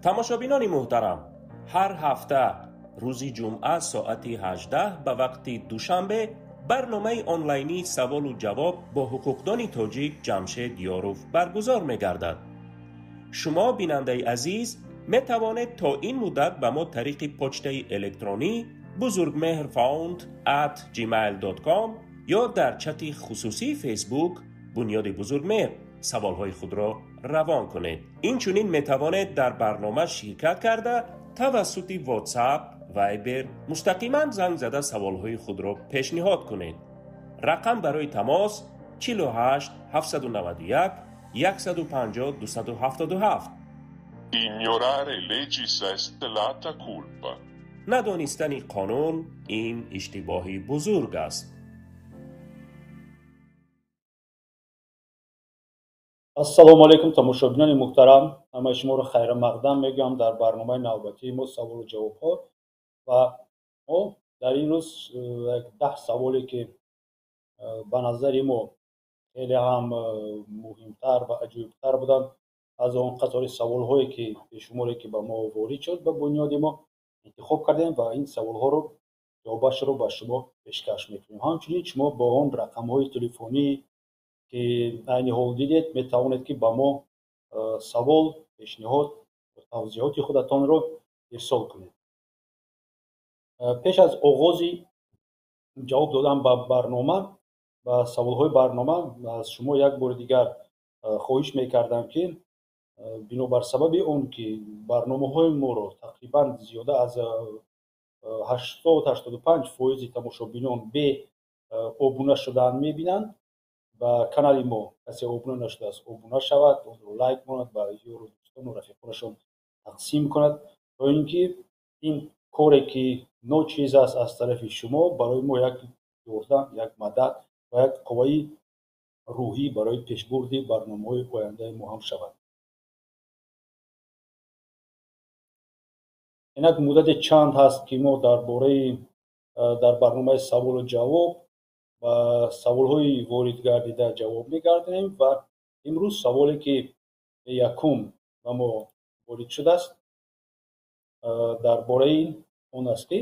Тамошобинони муҳтарам, ҳар ҳафта рӯзи ҷумъа соати 18 ба вақти Душанбе барномаи онлайнии саволу ҷавоб бо ҳуқуқдони тоҷик Ҷамшед Ёров баргузор мегардад. Шумо, бинандаи азиз, метавонед то ин муддат ба мо тариқи почтаи электронӣ buzurgmehrfound@gmail.com ё дар чати хусусии Фейсбук Бунёди Бузургмеҳр саволҳои худро равон кунед. Инчунин метавонед дар барнома ширкат карда тавассути WhatsApp, Viber мустақиман занг зада саволҳои худро пешниҳод кунед. Рақам барои тамос 48 791 150 277. Ignorare legis est lata culpa. Надонистани қонун ин иштибоҳи бузург аст. Ассалому алайкум, тамошобинони муҳтарам. Ҳамаи шуморо хайрмақдам мегӯям дар барномаи навбатии мо саволу ҷавобҳо. Ва мо дар ин рӯз як 10 саволе, ки ба назари мо хеле ҳам муҳимтар ва аҷоибтар буданд аз он қатори саволҳое, ки бешуморе, ки ба мо ворид шуд, ба бунёди мо интихоб кардем ва ин саволҳоро ҷавобашро ба шумо пешкаш мекунем. Ҳамчунин шумо бо он рақамҳои телефонӣ, ки айни ҳол дидед, метавонед, ки ба мо савол, пешниҳод ва тавзеҳоти худатонро ирсол кунед. Пеш аз оғози ҷавоб додан ба барнома, ба саволҳои барнома, аз шумо як бори дигар хоҳиш мекардам, ки бинобар сабаби он ки барномаҳои моро тақрибан зиёда аз 80-85% тамошобинон бе обуна шудан мебинанд, ба канали мо касе обуна нашудааст, обуна шавад, онро лайк монад, ба ёру дӯстону рафиқонашон тақсим кунад, то ин ки ин коре, ки ночиз аст, аз тарафи шумо барои мо як ёрдам, як мадад ва як қувваи рӯҳӣ барои пешбурди барномаҳои ояндаи мо ҳам шавад. Инак муддати чанд ҳаст, ки мо дар бораи дар барномаи саволу ҷавоб ба саволҳои ворид гардида ҷавоб мегардонем ва имрӯз саволе, ки якум ба мо ворид шудааст, дар бораи он аст, ки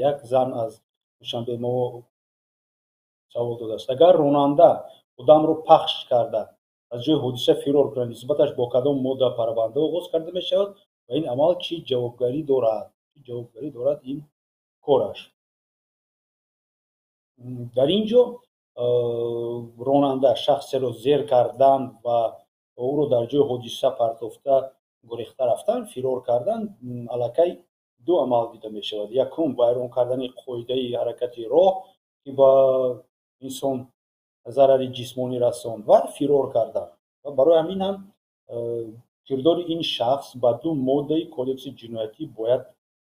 як зан аз Душанбе мо савол додааст: агар ронанда одамро пахш карда аз ҷои ҳодиса фирор кунад, нисбаташ бо кадом модда парванда оғоз карда мешавад ва ин амал чӣ ҷавобгарӣ дорад? Чӣ ҷавобгарӣ дорад ин кораш? Дар ин ҷо ронанда шахсеро зер кардан ва ӯро дар ҷои ҳодиса партофта гурехта рафтан, фирор кардан, аллакай ду амал дида мешавад. Якум, вайрон кардани қоидаи ҳаракати роҳ, ки ба инсон зарари ҷисмонӣ расонд, ва фирор кардан. Ва барои ҳамин ҳам кирдори ин шахс ба ду моддаи кодекси ҷиноятӣ бояд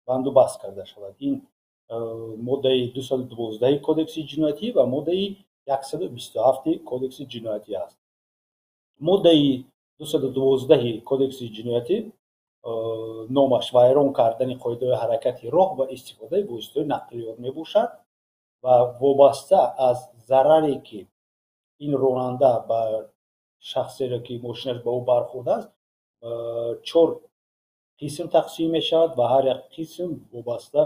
банду баст карда шавад. Ин моддаи 212 кодекси ҷиноятӣ ва моддаи 127 кодекси ҷиноятӣ аст. Моддаи 212 кодекси ҷиноятӣ номаш вайрон кардани қоидаҳои ҳаракати роҳ ва истифодаи воситаҳои нақлиёт мебошад ва вобаста аз зараре, ки ин ронанда ба шахсеро, ки мошинаш ба ӯ бархӯрдааст, чор қисм тақсим мешавад ва ҳар як қисм вобаста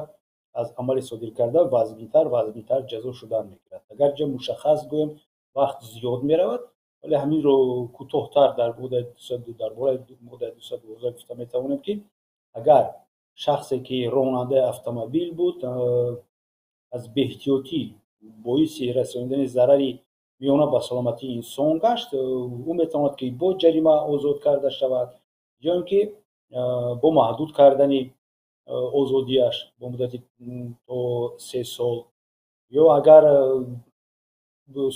аз амали содир карда вазнинтар вазнинтар ҷазо шудан мегирад. Агар ҷа мушаххас гӯем, вақт зиёд меравад, вале ҳаминро кӯтоҳтар дар бораи моддаи 212 гуфта метавонем, ки агар шахсе, ки ронандаи автомобил буд, аз беэҳтиётӣ боиси расонидани зарари миёна ба саломатии инсон гашт, ӯ метавонад, ки бо ҷарима озод карда шавад ё ин ки бо маҳдуд кардани озодиаш бо муддати то 3 сол, ё агар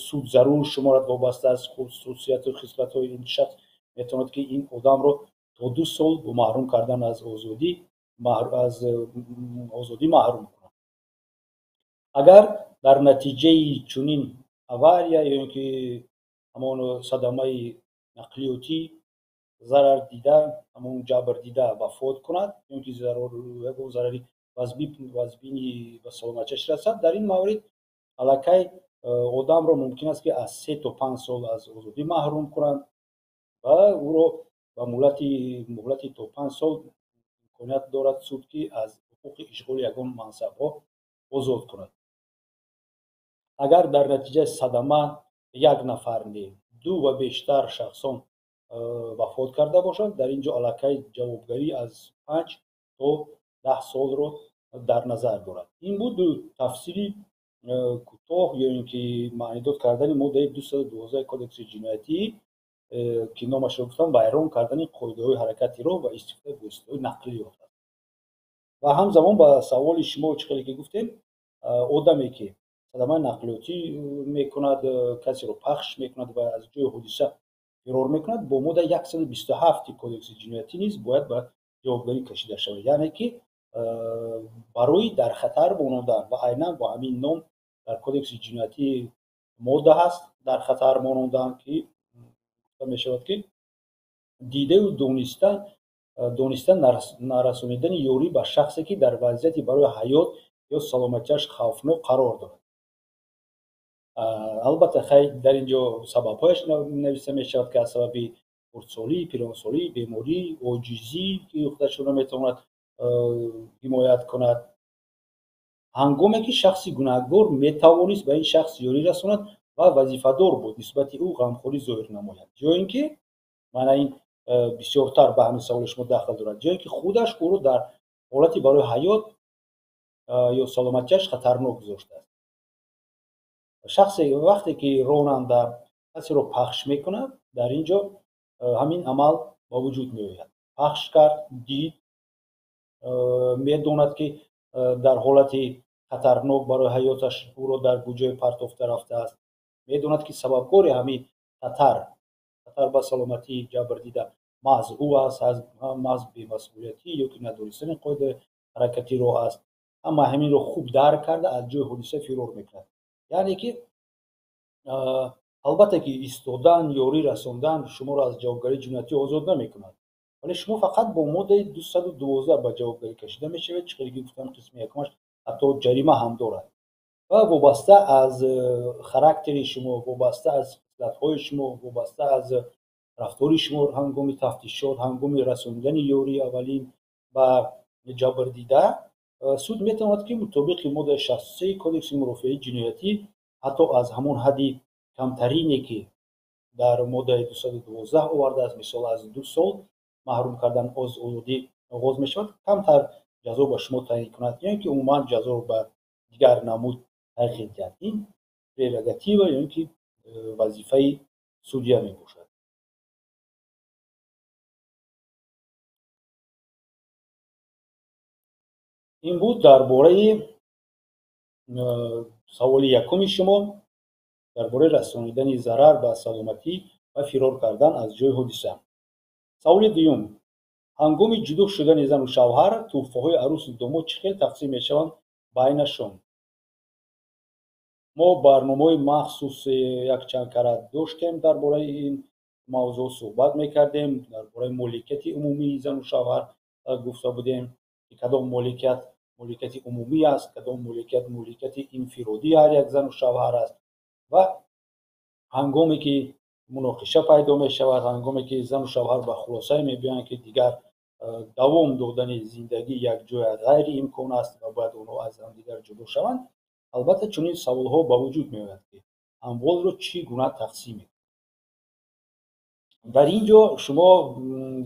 суд зарур шуморад, вобаста аз хусусияту хислатҳои ин шахс, метавонад, ки ин одамро то 2 сол бо маҳрум кардан аз озодӣ маҳрум кунад. Агар дар натиҷаи чунин авария ё ин ки ҳамон садамаи нақлиётӣ зарар дида, ҳамон ҷабр дида вафот кунад, ё ин ки ягон зарари вазбини ба саломатиаш расад, дар ин маврид аллакай одамро мумкин аст, ки аз 3 то 5 сол аз озодӣ маҳрум кунанд ва ӯро ба муҳлати то 5 сол Имконият дорад суд, ки аз ҳуқуқи ишғоли ягон мансабҳо озод кунад. Агар дар натиҷаи садама як нафар не, ду ва бештар шахсон вафот карда бошанд, дар ин ҷо аллакай ҷавобгарӣ аз 5 то 10 солро дар назар дорад. Ин буд тафсири кӯтоҳ ё ин ки маънидод кардани моддаи 212 Кодекси ҷиноятӣ, ки номашро гуфтам, вайрон кардани қоидаҳои ҳаракати роҳ ва истифодаи воситаҳои нақлиёт аст. Ва ҳамзамон ба саволи шумо, чӣ хеле ки гуфтем, одаме ки садамаи нақлиётӣ мекунад, касеро пахш мекунад ва аз ҷои ҳодиса фирор мекунад, бо моддаи 127 Кодекси ҷиноятӣ низ бояд ба ҷавобгарӣ кашида шавад, яъне ки барои дар хатар монондан, ва айнан бо ҳамин ном дар Кодекси ҷиноятӣ модда ҳаст, дар хатар монондан, ки гуфта мешавад, ки дидаю дониста нарасонидани ёрӣ ба шахсе, ки дар вазъияти барои ҳаёт ё саломатиаш хавфнок қарор дорад. Албатта, хай, дар ин ҷо сабабҳояш нависта мешавад, ки аз сабаби хурдсолӣ, пиронсолӣ, беморӣ, оҷизӣ, ки худашро наметавонад ҳимоят кунад, ҳангоме ки шахси гунаҳкор метавонист ба ин шахс ёрӣ расонад ва вазифадор буд нисбати ӯ ғамхорӣ зоҳир намояд, ё ин ки мана ин бисёртар ба ҳамин саволи шумо дахл дорад, ё ин ки худаш ӯро дар ҳолати барои ҳаёт ё саломатиаш хатарнок гузоштааст. Шахсе вақте ки ронанда касеро пахш мекунад, дар ин ҷо ҳамин амал ба вуҷуд меояд. Пахш кард, дид, медонад, ки дар ҳолати хатарнок барои ҳаёташ ӯро дар ҷое партофта рафтааст, медонад, ки сабабгори ҳамин хатар ба саломатии ҷабрдида маҳз ӯ аст, маҳз бемасъулиятӣ ё ки надонистани қоидаи ҳаракати роҳ аст. Ҳама ҳаминро хуб дарк карда, аз ҷои ҳодиса фирор мекунад. Яъне ки албатта ки истодан, ёрӣ расондан шуморо аз ҷавобгарии ҷиноятӣ озод намекунад, вале шумо фақат бо моддаи 212 ба ҷавобгарӣ кашида мешавед. Чӣ хеле ки гуфтам, қисми якумаш ҳатто ҷарима ҳам дорад ва вобаста аз характери шумо, вобаста аз хислатҳои шумо, вобаста аз рафтори шумо ҳангоми тафтишот, ҳангоми расонидани ёрии аввалин ба ҷабрдида, суд метавонад, ки мутобиқи моддаи 63 Кодекси мурофиаи ҷиноятӣ ҳатто аз ҳамон ҳадди камтарине, ки дар моддаи 212 овардааст, мисол аз 2 сол маҳрум кардан аз озодӣ оғоз мешавад, камтар ҷазо ба шумо таъин кунад ё ин ки умуман ҷазоро ба дигар намуд тағйир диҳад. Ин прерогатива ё ин ки вазифаи судья мебошад. Ин буд дар бораи саволи якуми шумо, дар бораи расонидани зарар ба саломатӣ ва фирор кардан аз ҷои ҳодиса. Саволи дуюм: ҳангоми ҷудо шудани зану шавҳар тӯҳфаҳои арӯсу домод чӣ хел тақсим мешаванд байнашон? Мо барномаҳои махсус якчанд карат доштем, дар бораи ин мавзӯъ суҳбат мекардем, дар бораи моликияти умумии зану шавҳар гуфта будем, ки кадом моликият моликияти умумӣ аст, кадом моликият моликияти инфиродии ҳар як зану шавҳар аст. Ва ҳангоме ки муноқиша пайдо мешавад, ҳангоме ки зану шавҳар ба хулосае мебиёянд, ки дигар давом додани зиндагӣ якҷоя ғайриимкон аст ва бояд онҳо аз ҳамдигар ҷудо шаванд, албатта чунин саволҳо ба вуҷуд меояд, ки амволро чӣ гуна тақсим мекунанд. Дар ин ҷо шумо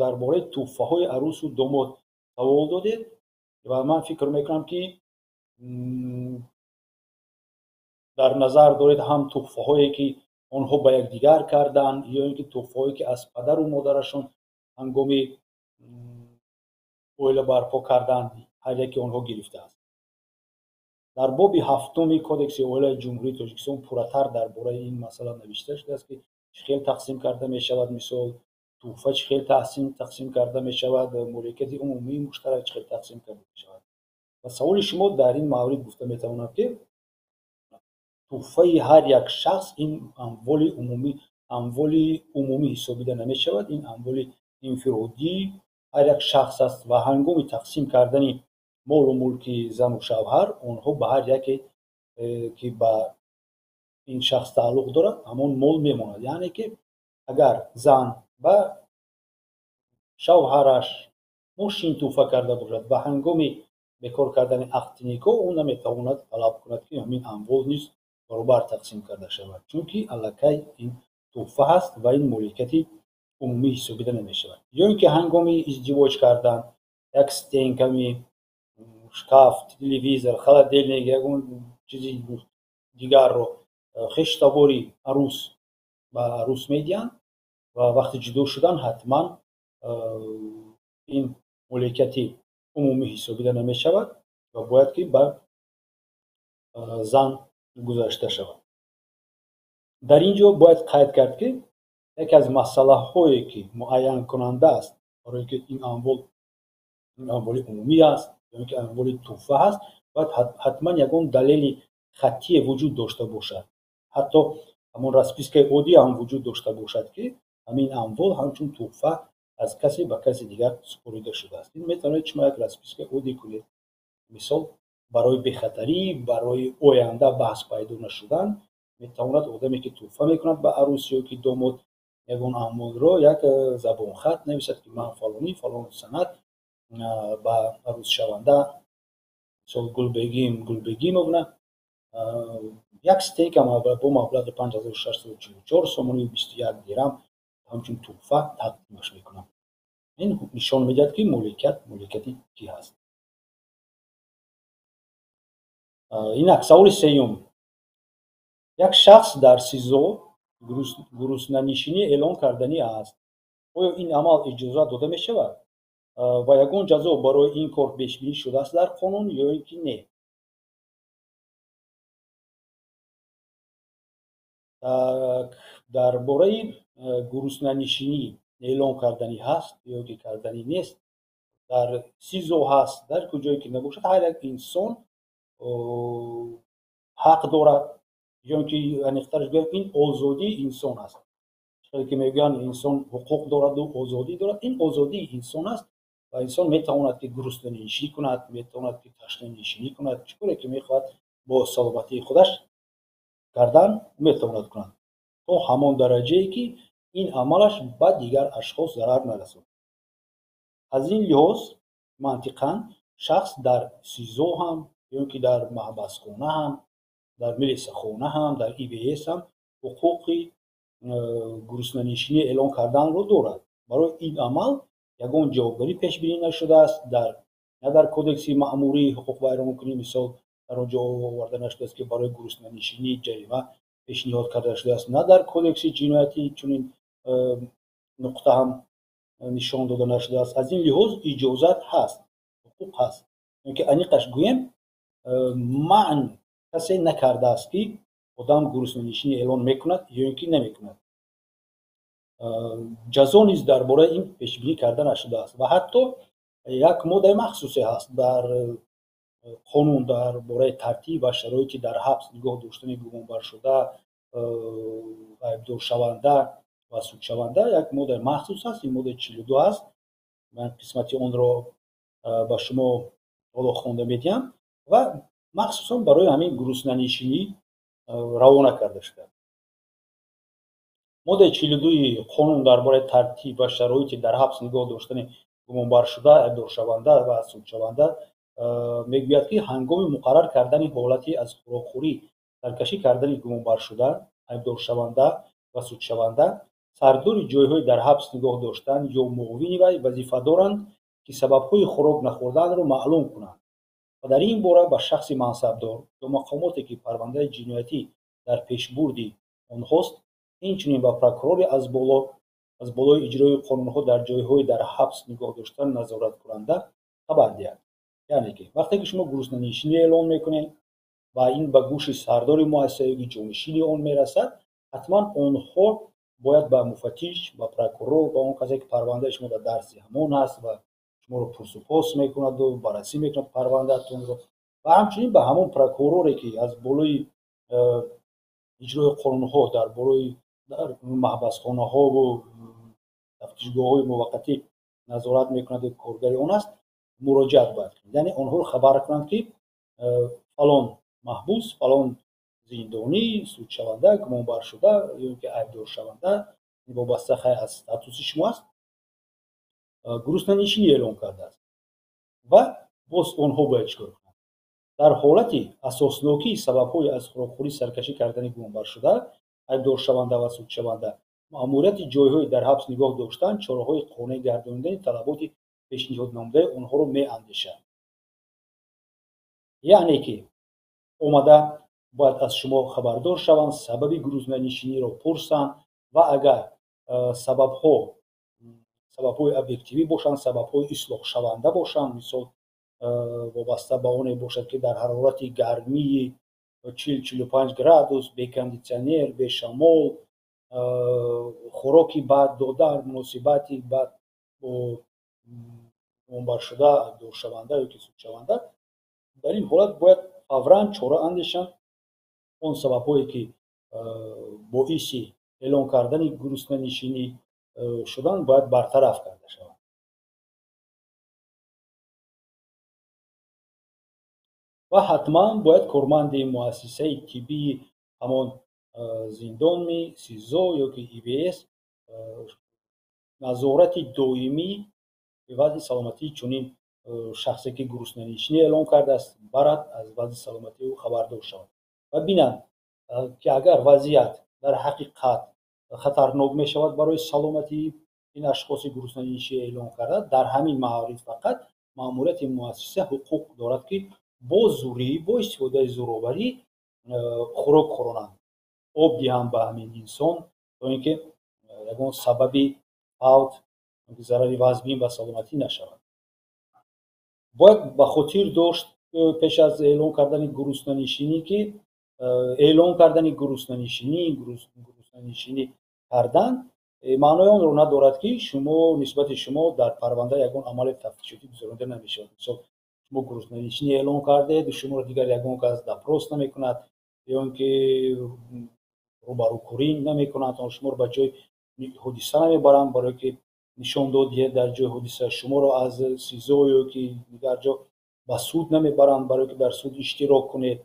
дар бораи тӯҳфаҳои арӯсу домод савол додед ва ман фикр мекунам, ки дар назар доред ҳам тӯҳфаҳое, ки онҳо ба якдигар карданд, ё ин ки тӯҳфаҳое, ки аз падару модарашон ҳангоми оила барпо карданд, ҳар яке онҳо гирифтааст. Дар боби ҳафтуми Кодекси оилаи Ҷумҳурии Тоҷикистон пурратар дар бораи ин масъала навишта шудааст, ки чӣ хел тақсим карда мешавад, мисол тӯҳфа чӣ хел тақсим карда мешавад, моликияти умумии муштарак чӣ хел тақсим карда мешавад. Ва саволи шумо дар ин маврид гуфта метавонам, ки тӯҳфаи ҳар як шахс ин амволи умумӣ ҳисобида намешавад, ин амволи инфиродии ҳар як шахс аст ва ҳангоми тақсим кардани молу мулки зану шавҳар онҳо ба ҳар яке, ки ба ин шахс тааллуқ дорад, ҳамон мол мемонад. Яъне ки агар зан ба шавҳараш мошин тӯҳфа карда бошад ва ҳангоми бекор кардани ақди никоҳ ӯ наметавонад талаб кунад, ки ҳамин амвол низ баробар тақсим карда шавад, чунки аллакай ин тӯҳфа ҳаст ва ин моликияти умумӣ ҳисобида намешавад. Ё ин ки ҳангоми издивоҷ кардан як стенками шкаф, телевизор, холодильник, ягон чизи дигарро хештабори арӯс ба арӯс медиҳанд ва вақти ҷудо шудан ҳатман ин моликияти умумӣ ҳисобида намешавад ва бояд ки ба зан гузашта шавад. Дар ин ҷо бояд қайд кард, ки яке аз масъалаҳое, ки муайянкунанда аст барои ки ин амвол амволи умумӣ аст ё ин ки амволи тӯҳфа ҳаст, бояд ҳатман ягон далели хаттие вуҷуд дошта бошад, ҳатто ҳамон распискаи оддӣ ҳам вуҷуд дошта бошад, ки ҳамин амвол ҳамчун тӯҳфа аз касе ба каси дигар супорида шудааст. Ин метавонед шумо як распискаи оддӣ кунед, мисол барои бехатарӣ, барои оянда баҳс пайдо нашудан. Метавонад одаме, ки тӯҳфа мекунад ба арӯс ё ки домод ягон амволро, як забонхат нависад, ки ман фалонӣ фалон санад ба арӯсшаванда, мисол Гулбегим Гулбегимовна, як стейка бо маблағи 5644 сомонию 21 дирам ҳамчун тӯҳфа тақдимаш мекунам. Ин нишон медиҳад, ки моликият моликияти кӣ ҳаст. Инак саволи сеюм. Як шахс дар СИЗО гуруснанишинӣ эълон карданӣ аст. Оё ин амал иҷозат дода мешавад ва ягон ҷазо барои ин кор пешбинӣ шудааст дар қонун ё ин ки не? Дар бораи гуруснанишинӣ эълон карданӣ ҳаст ё ки карданӣ нест, дар СИЗО ҳаст, дар куҷое ки набошад, ҳар як инсон ҳақ дорад, ё ин ки аниқтараш гӯям, ин озодии инсон аст. Чизе ки мегӯянд, инсон ҳуқуқ дораду озодӣ дорад, ин озодии инсон аст ва инсон метавонад, ки гуруснанишинӣ кунад, метавонад, ки ташнанишинӣ кунад, чӣ коре ки мехоҳад бо саломатии худаш кардан метавонад кунад, то ҳамон дараҷае, ки ин амалаш ба дигар ашхос зарар нарасонад. Аз ин лиҳоз мантиқан шахс дар СИЗО ҳам ё ин ки дар маҳбасхона ҳам, дар милисахона ҳам, дар ИВС ҳам ҳуқуқи гуруснанишинӣ эълон карданро дорад. Барои ин амал ягон ҷавобгарӣ пешбинӣ нашудааст, на дар кодекси маъмурии ҳуқуқвайронкунӣ, мисол дар он ҷо оварда нашудааст, ки барои гуруснанишинӣ ҷарима пешниҳод карда шудааст, на дар кодекси ҷиноятӣ чунин нуқта ҳам нишон дода нашудааст. Аз ин лиҳоз иҷозат ҳаст, ҳуқуқ ҳаст. Ки аниқаш гӯем, маън касе накардааст, ки одам гуруснанишинӣ эълон мекунад ё ин ки намекунад. Ҷазо низ дар бораи ин пешбинӣ карда нашудааст ва ҳатто як моддаи махсусе ҳаст дар қонун дар бораи тартиб ва шароити дар ҳабс нигоҳ доштани гумонбаршуда, айбдоршаванда ва судшаванда. Як моддаи махсус ҳаст, ин моддаи 42 аст. Ман қисмати онро ба шумо ҳоло хонда медиҳам ва махсусан барои ҳамин гуруснанишинӣ равона карда шудааст. Моддаи 42 қонун дар бораи тартиб ва шароити дар ҳабс нигоҳ доштани гумонбаршуда, айбдоршаванда ва судшаванда мегӯяд, ки ҳангоми муқаррар кардани ҳолати аз хӯрокхӯрӣ саркашӣ кардани гумонбаршуда, айбдоршаванда ва судшаванда, сардори ҷойҳои дар ҳабс нигоҳ доштан ё муовини вай вазифа доранд, ки сабабҳои хӯрок нахӯрданро маълум кунанд ва дар ин бора ба шахси мансабдор ё мақомоте, ки парвандаи ҷиноятӣ дар пешбурди онҳост, инчунин ба прокурори аз болои иҷрои қонунҳо дар ҷойҳои дар ҳабс нигоҳ доштан назораткунанда хабар диҳад. Яъне ки вақте ки шумо гуруснанишинӣ эълон мекунед ва ин ба гӯши сардори муассиса ё ҷонишини он мерасад, ҳатман онҳо бояд ба муфаттиш, ба прокурор, ба он касе, ки парвандаи шумо дар дарси ҳамон ҳаст ва шуморо пурсупос мекунаду баррасӣ мекунад парвандаатонро, ва ҳамчунин ба ҳамон прокуроре, ки аз болои иҷрои қонунҳо дар болои дар маҳбасхонаҳову тафтишгоҳҳои муваққатӣ назорат мекунад, коргари он аст, муроҷиат бояд кунад. Яъне онҳоро хабар кунанд, ки фалон маҳбус, фалон зиндонӣ, судшаванда, гумонбаршуда ё ин ки айбдоршаванда, вобаста хай аз статуси шумо аст, гуруснанишинӣ эълон кардааст ва боз онҳо бояд чӣ кор кунанд? Дар ҳолати асоснокии сабабҳои аз хӯрокхӯрӣ саркашӣ кардани гумонбаршуда, айбдоршаванда ва судшаванда, маъмурияти ҷойҳои дар ҳабс нигоҳ доштан чораҳои қонеъ гардонидани талаботи пешниҳоднамудаи онҳоро меандешад. Яъне ки омада бояд аз шумо хабардор шаванд, сабаби гуруснанишиниро пурсанд ва агар сабабҳои объективӣ бошанд, сабабҳои ислоҳшаванда бошанд, мисол вобаста ба оне бошад, ки дар ҳарорати гармии 40-45 градус, бе кондитсионер, бе шамол, хӯроки бад додан, муносибати бад бо гумонбаршуда, айбдоршаванда ё ки судшаванда, дар ин ҳолат бояд фавран чора андешанд. Он сабабҳое ки боиси эълон кардани гуруснанишинӣ шудан бояд бартараф карда шаванд. Ва ҳатман бояд корманди муассисаи тиббии ҳамон зиндони СИЗО ё ки ИВС назорати доимӣ вазъи саломатии чунин шахсе ки гуруснанишинӣ эълон кардааст барад, аз вазъи саломатии ӯ хабардор шавад ва бинанд, ки агар вазъият дар ҳақиқат хатарнок мешавад барои саломатии ин ашхоси гуруснанишинӣ эълон карда, дар ҳамин маврид фақат маъмурияти муассиса ҳуқуқ дорад, ки бо зӯрӣ, бо истифодаи зӯроварӣ хӯрок хӯронанд, об диҳанд ба ҳамин инсон, то ин ки ягон сабаби фавт, зарари вазмин ба саломатӣ нашавад. Бояд ба хотир дошт пеш аз эълон кардани гуруснанишинӣ, ки эълон кардани гуруснанишинӣ, гуруснанишинӣ кардан маънои онро надорад, ки шумо нисбати шумо дар парванда ягон амали тафтишотӣ гузаронида намешавад. Мисол, шумо гуруснанишинӣ эълон кардед, шуморо дигар ягон кас допрос намекунад ё ин ки рӯбарӯкурӣ намекунад, шуморо ба ҷои ҳодиса намебаранд, барое ки нишон дод диҳед дар ҷои ҳодиса, шуморо аз СИЗО ё ки дигар ҷо ба суд намебаранд, барое ки дар суд иштирок кунед,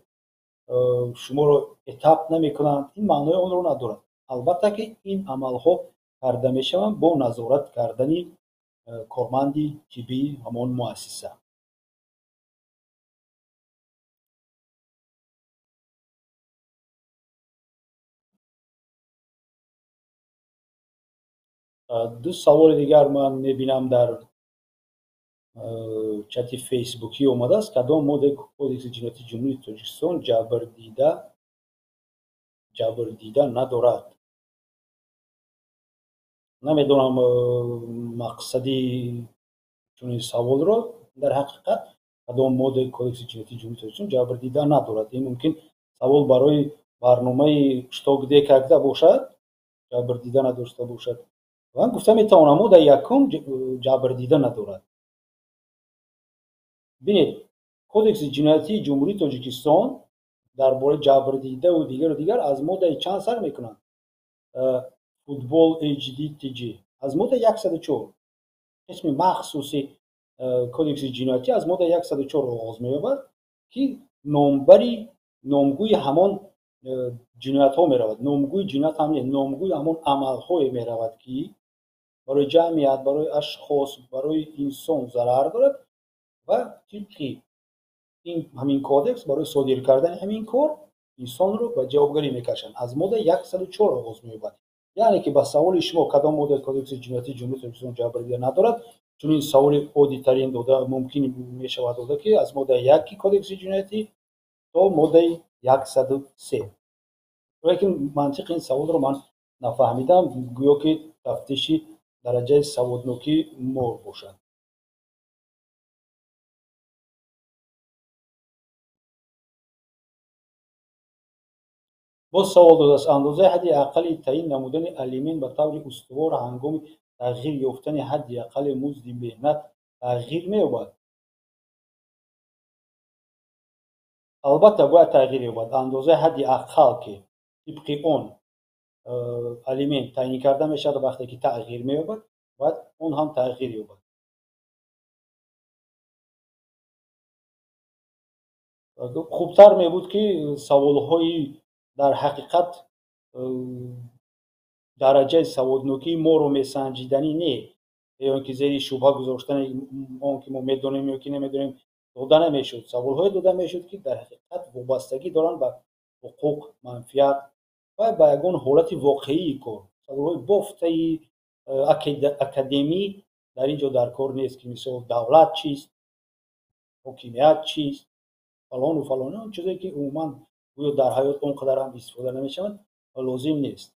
шуморо этап намекунанд. Ин маънои онро надорад. Албатта ки ин амалҳо карда мешаванд бо назорат кардани корманди тиббии ҳамон муассиса. Ду саволи дигар ман мебинам дар чати фейсбукӣ омадааст. Кадом моддаи Кодекси ҷиноятии Ҷумҳурии Тоҷикистон ҷабрдида надорад? Намедонам мақсади чунин саволро. Дар ҳақиқат кадом моддаи Кодекси ҷиноятии Ҷумҳурии Тоҷикистон ҷабрдида надорад? Ин мумкин савол барои барномаи «Что где когда» бошад, ҷабрдида надошта бошад. Ман гуфта метавонам, моддаи якум ҷабрдида надорад. Бинед, Кодекси ҷиноятии Ҷумҳурии Тоҷикистон дар бораи ҷабрдидаву дигару дигар аз моддаи чанд сар мекунанд? Футбол HDTG аз моддаи 104, қисми махсуси Кодекси ҷиноятӣ аз моддаи 104 оғоз меёбад, ки номбари номгӯи ҳамон ҷиноятҳо меравад. Номгӯи ҷиноят ҳам не, номгӯи ҳамон амалҳое меравад, ки барои ҷамъият, барои ашхос, барои инсон зарар дорад ва тибқи ин ҳамин кодекс барои содир кардани ҳамин кор инсонро ба ҷавобгарӣ мекашанд. Аз моддаи 104 оғоз меёбад. Яъне ки ба саволи шумо кадом моддаи Кодекси ҷиноятии Ҷумҳурии Тоҷикистон ҷабрдида надорад, чунин саволи оддитарин дода мумкин мешавад дода, ки аз моддаи 1 Кодекси ҷиноятӣ то моддаи 103. Лекин мантиқи ин саволро ман нафаҳмидам, гӯё ки тафтиши дараҷаи саводнокии мо бошад. Боз савол додааст: андозаи ҳадди аққали таъин намудани алимент ба таври устувор ҳангоми тағйир ёфтани ҳадди аққали музди меҳнат тағйир меёбад? Албатта бояд тағйир ёбад. Андозаи ҳадди аққал, ки тибқи он алимент таъин карда мешавад, вақте ки тағйир меёбад, бояд он ҳам тағйир ёбад. Хубтар мебуд, ки саволҳои дар ҳақиқат дараҷаи саводнокии моро месанҷиданӣ не, ё ин ки зери шубҳа гузоштани он ки мо медонем ё ки намедонем дода намешуд. Саволҳое дода мешуд, ки дар ҳақиқат вобастагӣ доранд ба ҳуқуқ, манфиат ва ба ягон ҳолати воқеии кор. Саволҳои бофтаи академӣ дар ин ҷо дар кор нест, ки мисол давлат чист, ҳокимият чист, фалону фалон, он чизе ки умуман гӯё дар ҳаёт он қадар ҳам истифода намешаванд ва лозим нест.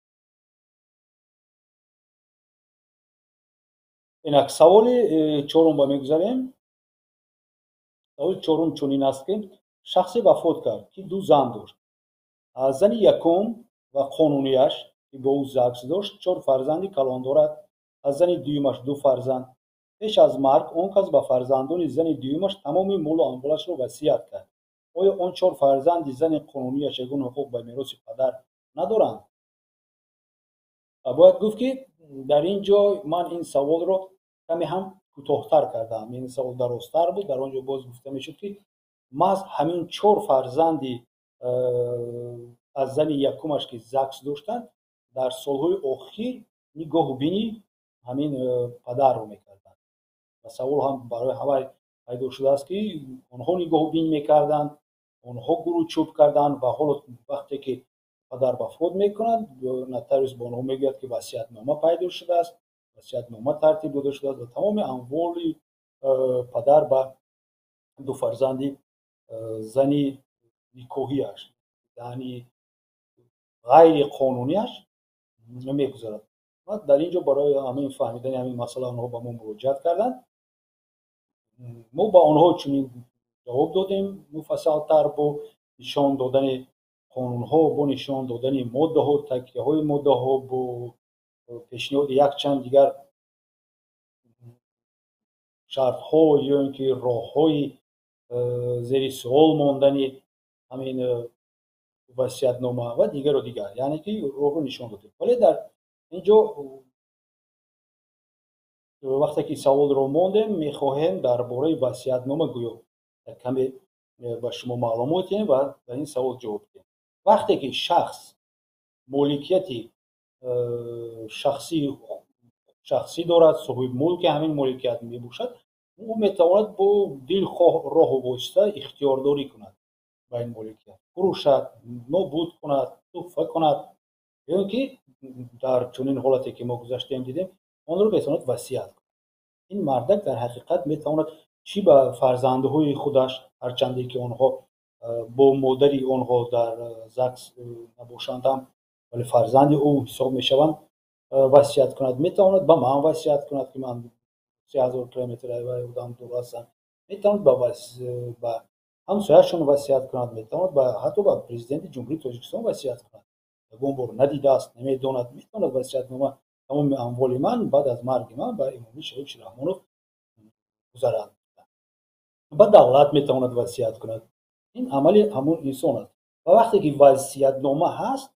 Инак саволи чорум ба мегузарем. Саволи чорум чунин аст, ки шахсе вафот кард, ки ду зан дошт. Аз зани якум ва қонунияш, ки бо ӯ ЗАГС дошт, чор фарзанди калон дорад. Аз зани дуюмаш ду фарзанд. Пеш аз марг он кас ба фарзандони зани дуюмаш тамоми молу амволашро васият кард. Оё он чор фарзанди зани қонунияш ягон ҳуқуқ ба мероси падар надоранд? Бояд гуфт, ки дар ин ҷо ман ин саволро каме ҳам кӯтоҳтар кардаам. Ин савол дарозтар буд. Дар он ҷо боз гуфта мешуд, ки маҳз ҳамин чор фарзанди аз зани якумаш, ки ЗАГС доштанд, дар солҳои охир нигоҳу бини ҳамин падарро мекарданд. Ва савол ҳам барои ҳамаи пайдо шудааст, ки онҳо нигоҳубин мекарданд, онҳо гурӯ чӯб карданд ва ҳоло вақте ки падар вафот мекунад, нотариус ба онҳо мегӯяд, ки васиятнома пайдо шудааст, васиятнома тартиб дода шудааст ва тамоми амволи падар ба ду фарзанди зани никоҳияш, зани ғайриқонунияш мегузарад. Ва дар ин ҷо барои ҳамин фаҳмидани ҳамин масъала онҳо ба мо муроҷиат карданд. Мо ба онҳо чунин ҷавоб додем, муфассалтар, бо нишон додани қонунҳо, бо нишон додани моддаҳо, такияҳои моддаҳо, бо пешниҳоди якчанд дигар шартҳо ё ин ки роҳҳои зери суол мондани ҳамин васиятнома ва дигару дигар, яъне ки роҳро нишон додем. Вале дар ин ҷо вақте ки саволро мондем, мехоҳем дар бораи васиятнома гӯё каме ба шумо маълумот диҳем ва ба ин савол ҷавоб диҳем. Вақте ки шахс моликияти шахсӣ дорад, соҳиби мулки ҳамин моликият мебошад, ӯ метавонад бо дилхоҳ роҳу восита ихтиёрдорӣ кунад ба ин моликият, фурӯшад, нобуд кунад, туҳфа кунад, ё ин ки дар чунин ҳолате ки мо гузаштем дидем, онро метавонад васият кунад. Ин мардак дар ҳақиқат метавонад чӣ ба фарзандҳои худаш, ҳарчанде ки онҳо бо модари онҳо дар ЗАГС набошанд ҳам, вале фарзанди ӯ ҳисоб мешаванд, васият кунад. Метавонад ба ман васият кунад, ки ман 3000 километр одам дур ҳастам. Метавонад ба ҳамсояшон васият кунад, метавонад ҳатто ба президенти Ҷумҳурии Тоҷикистон васият кунад. Ягон бор надидааст, намедонад, метавонад васиятнома тамоми амволи ман баъд аз марги ман ба Эмомалӣ Шарифович Раҳмонов гузарад. Ба давлат метавонад васият кунад. Ин амали ҳамон инсон аст. Ва вақте ки васиятнома ҳаст,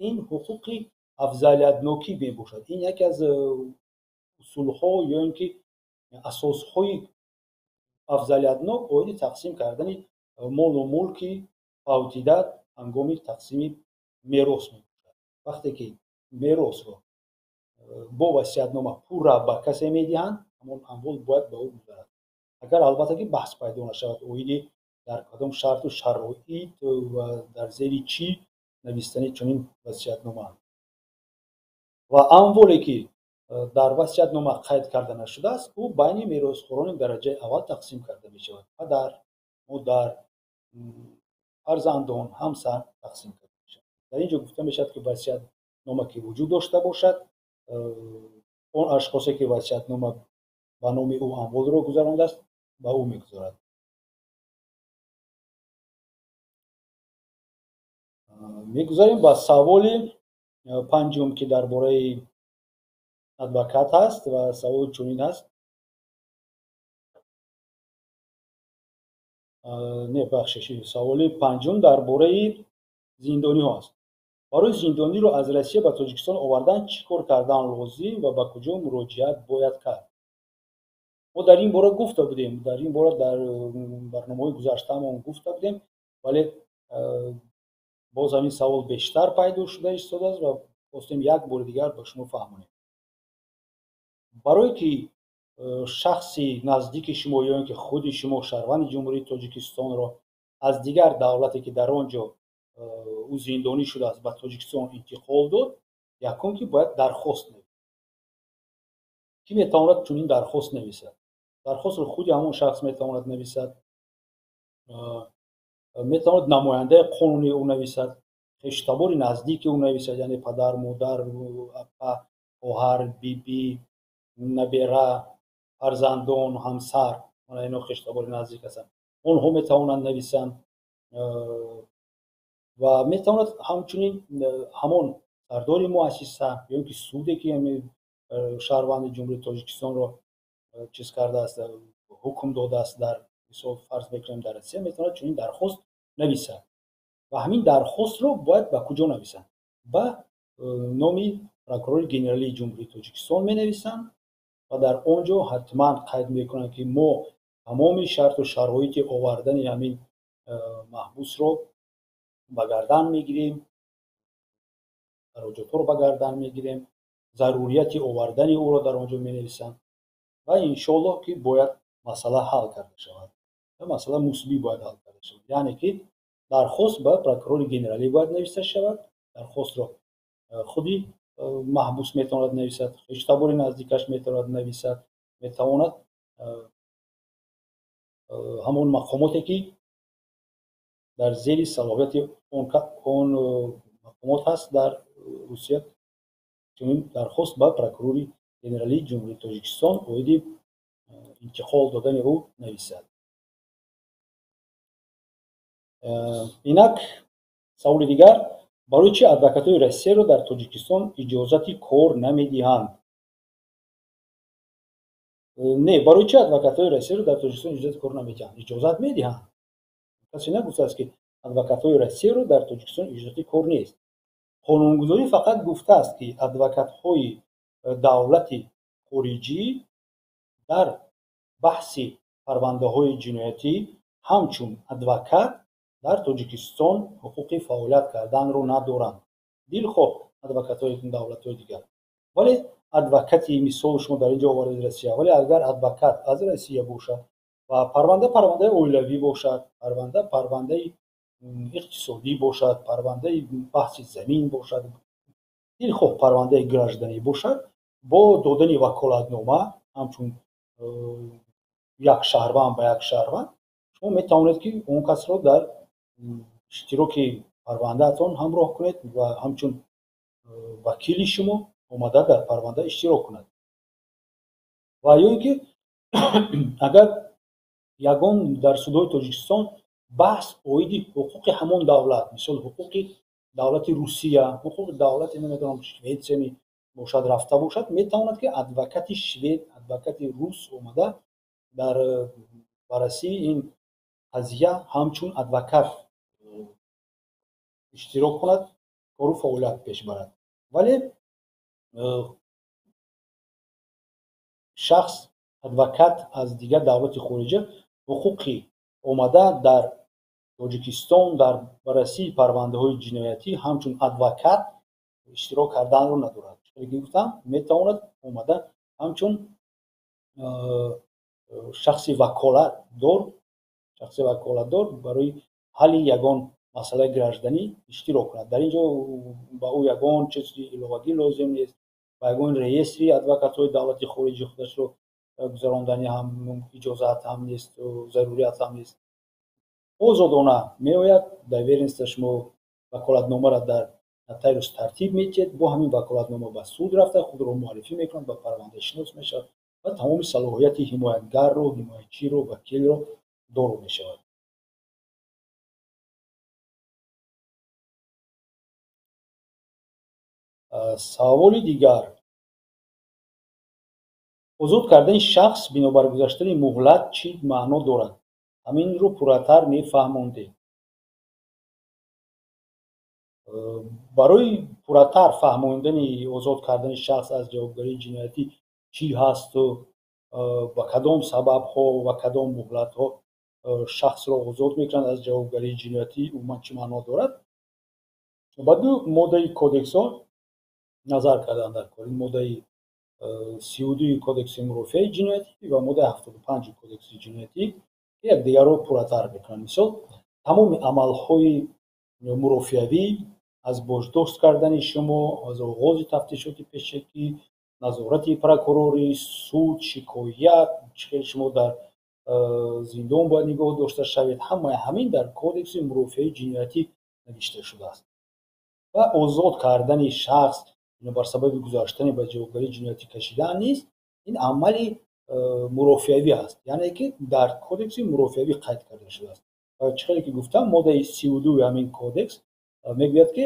ин ҳуқуқи афзалиятнокӣ мебошад. Ин яке аз усулҳо ё ин ки асосҳои афзалиятнок оиди тақсим кардани молу мулки фавтида ҳангоми тақсими мерос мебошад. Вақте ки меросро бо васиятнома пурра ба касе медиҳанд, ҳамон амвол бояд ба ӯ гузарад. Агар албатта ки баҳс пайдо нашавад оиди дар кадом шарту шароит ва дар зери чӣ навистани чунин васиятнома. Ва амволе ки дар васиятнома қайд карда нашудааст, ӯ байни меросхӯрони дараҷаи аввал тақсим карда мешавад. Падар, модар, фарзандон, ҳамсар тақсим карда мешавад. Дар ин ҷо гуфта мешавад, ки васиятнома ки вуҷуд дошта бошад, он ашхосе ки васиятнома ба номи ӯ амволро гузарондааст, ба ӯ мегузорад. Мегузарем ба саволи панҷум, ки дар бораи адвокат ҳаст ва савол чунин аст. Не, бахшиш, саволи панҷум дар бораи зиндониҳо аст. Барои зиндониро аз Россия ба Тоҷикистон овардан чӣ кор кардан лозим ва ба куҷо муроҷиат бояд кард? Мо дар ин бора гуфта будем, дар ин бора дар барномаҳои гузаштаамон гуфта будем, вале боз ҳамин савол бештар пайдо шуда истодааст ва хостем як бори дигар ба шумо фаҳмонем. Барое ки шахси наздики шумо ё ин ки худи шумо шаҳрванди Ҷумҳурии Тоҷикистонро аз дигар давлате, ки дар он ҷо ӯ зиндонӣ шудааст, ба Тоҷикистон интиқол дод, якум ки бояд дархост нависад. Кӣ метавонад чунин дархост нависад? Дархостро худи ҳамон шахс метавонад нависад, метавонад намояндаи қонунии ӯ нависад, хештабори наздики ӯ нависад, яъне падар, модар, апа, хоҳар, бибӣ, набера, фарзандон, ҳамсар, мана ино хештабори наздик ҳастанд. Онҳо метавонанд нависанд ва метавонад ҳамчунин ҳамон сардори муассиса ё ин ки суде, ки шаҳрванди Ҷумҳурии Тоҷикистонро чиз кардааст, ҳукм додааст, дар мисол фарз мекунем дар Россия, метавонад чунин дархост нависад. Ва ҳамин дархостро бояд ба куҷо нависанд? Ба номи прокурори генералии Ҷумҳурии Тоҷикистон менависанд ва дар он ҷо ҳатман қайд мекунанд, ки мо тамоми шарту шароити овардани ҳамин маҳбусро ба гардан мегирем, хароҷотҳоро ба гардан мегирем, зарурияти овардани ӯро дар он ҷо менависанд ва иншоаллоҳ ки бояд масъала ҳал карда шавад. Ва масъала мусбӣ бояд ҳал карда шавад. Яъне ки дархост ба прокурори генералӣ бояд нависта шавад. Дархостро худи маҳбус метавонад нависад, хештабори наздикаш метавонад нависад, метавонад ҳамон мақомоте, ки дар зери салоҳияти он мақомот ҳаст дар Русия, чунин дархост ба прокурори генералии Ҷумҳурии Тоҷикистон оиди интиқол додани ӯ нависад. Инак саволи дигар: барои чӣ адвокатҳои Россияро дар Тоҷикистон иҷозати кор намедиҳанд? Не, барои чӣ адвокатҳои Россияро дар Тоҷикистон иҷозати кор намедиҳанд? Иҷозат медиҳанд. Касе нагуфтааст, ки адвокатҳои Россияро дар Тоҷикистон иҷозати кор нест. Қонунгузорӣ фақат гуфтааст, ки адвокатҳои давлати хориҷӣ дар баҳси парвандаҳои ҷиноятӣ ҳамчун адвокат дар Тоҷикистон ҳуқуқи фаъолият карданро надоранд. Дилхоҳ адвокатҳои давлатҳои дигар. Вале адвокати, мисол шумо дар ин ҷо овардед Россия, вале агар адвокат аз Россия бошад ва парванда парвандаи оилавӣ бошад, парванда парвандаи иқтисодӣ бошад, парвандаи баҳси замин бошад, дилхоҳ парвандаи гражданӣ бошад, бо додани ваколатнома ҳамчун як шаҳрванд ба як шаҳрванд шумо метавонед, ки он касро дар иштироки парвандаатон ҳамроҳ кунед ва ҳамчун вакили шумо омада дар парванда иштирок кунад. Ва ё ин ки агар ягон дар судҳои Тоҷикистон баҳс оиди ҳуқуқи ҳамон давлат, мисол ҳуқуқи давлати Русия, ҳуқуқи давлати намедонам Шветсия бошад, рафта бошад, метавонад, ки адвокати швед, адвокати рус омада дар баррасии ин қазия ҳамчун адвокат иштирок кунад, кору фаъолият пеш барад. Вале шахс адвокат аз дигар давлати хориҷа ҳуқуқи омада дар Тоҷикистон дар баррасии парвандаҳои ҷиноятӣ ҳамчун адвокат иштирок карданро надорад. Чунки гуфтам, метавонад омада ҳамчун шахси ваколатдор барои ҳалли ягон масъалаи гражданӣ иштирок кунад. Дар ин ҷо ба ӯ ягон чизи иловагӣ лозим нест, ба ягон реестри адвокатҳои давлати хориҷӣ худашро гузарондани ҳам иҷозат ҳам нест, зарурият ҳам нест. Озодона меояд, доверенность шумо ваколатномаро дар нотариус тартиб медиҳед, бо ҳамин ваколатнома ба суд рафта худро муаррифӣ мекунад, ба парванда шинос мешавад ва тамоми салоҳияти ҳимоятгарро, ҳимоятчиро, вакилро доро мешавад. Саволи дигар: озод кардани шахс бинобар гузаштани муҳлат чӣ маъно дорад? Ҳаминро пурратар мефаҳмондед. Барои пурратар фаҳмондани озод кардани шахс аз ҷавобгарии ҷиноятӣ чӣ ҳасту ба кадом сабабҳо ва кадом муҳлатҳо шахсро озод мекунанд аз ҷавобгарии ҷиноятӣ, умуман чӣ маъно дорад, ба ду моддаи кодексҳо назар кардан дар кор. Ин моддаи 32 Кодекси мурофиаи ҷиноятӣ ва моддаи 75 Кодекси ҷиноятӣ, ки якдигарро пурратар мекунанд. Мисол, тамоми амалҳои мурофиавӣ аз боздошт кардани шумо, аз оғози тафтишоти пешакӣ, назорати прокурорӣ, суд, шикоят, чӣ хел шумо дар зиндон бояд нигоҳ дошта шавед, ҳамаи ҳамин дар Кодекси мурофиаи ҷиноятӣ навишта шудааст. Ва озод кардани шахс бар сабаби гузаштани ба ҷавобгарии ҷиноятӣ кашидан низ ин амали мурофиавӣ аст, яъне ки дар Кодекси мурофиавӣ қайд карда шудааст. Чӣ хеле ки гуфтам, моддаи 32 ҳамин кодекс мегӯяд, ки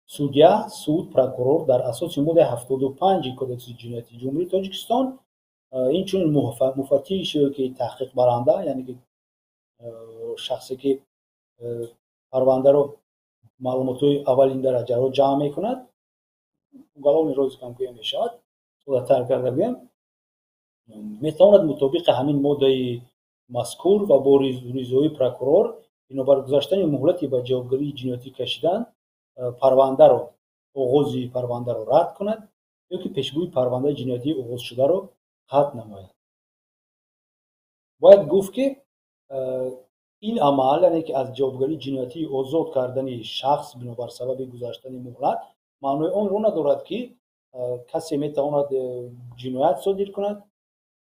судья, суд, прокурор дар асоси моддаи 75 Кодекси ҷиноятии Ҷумҳурии Тоҷикистон, инчунин муфаттиш ё ки таҳқиқбаранда, яъне ки шахсе ки парвандаро маълумотҳои аввалин дараҷаро ҷамъ мекунад, уголовный розыск ҳам гӯя мешавад, соддатар карда гӯям, метавонад мутобиқи ҳамин моддаи мазкур ва бо ризои прокурор бинобар гузаштани муҳлати ба ҷавобгарии ҷиноятӣ кашидан парвандаро, оғози парвандаро рад кунад ё ки пешгӯи парвандаи ҷиноятии оғозшударо қатъ намояд. Бояд гуфт, ки ин амал, яъне ки аз ҷавобгарии ҷиноятӣ озод кардани шахс бинобар сабаби гузаштани муҳлат, маънои онро надорад, ки касе метавонад ҷиноят содир кунад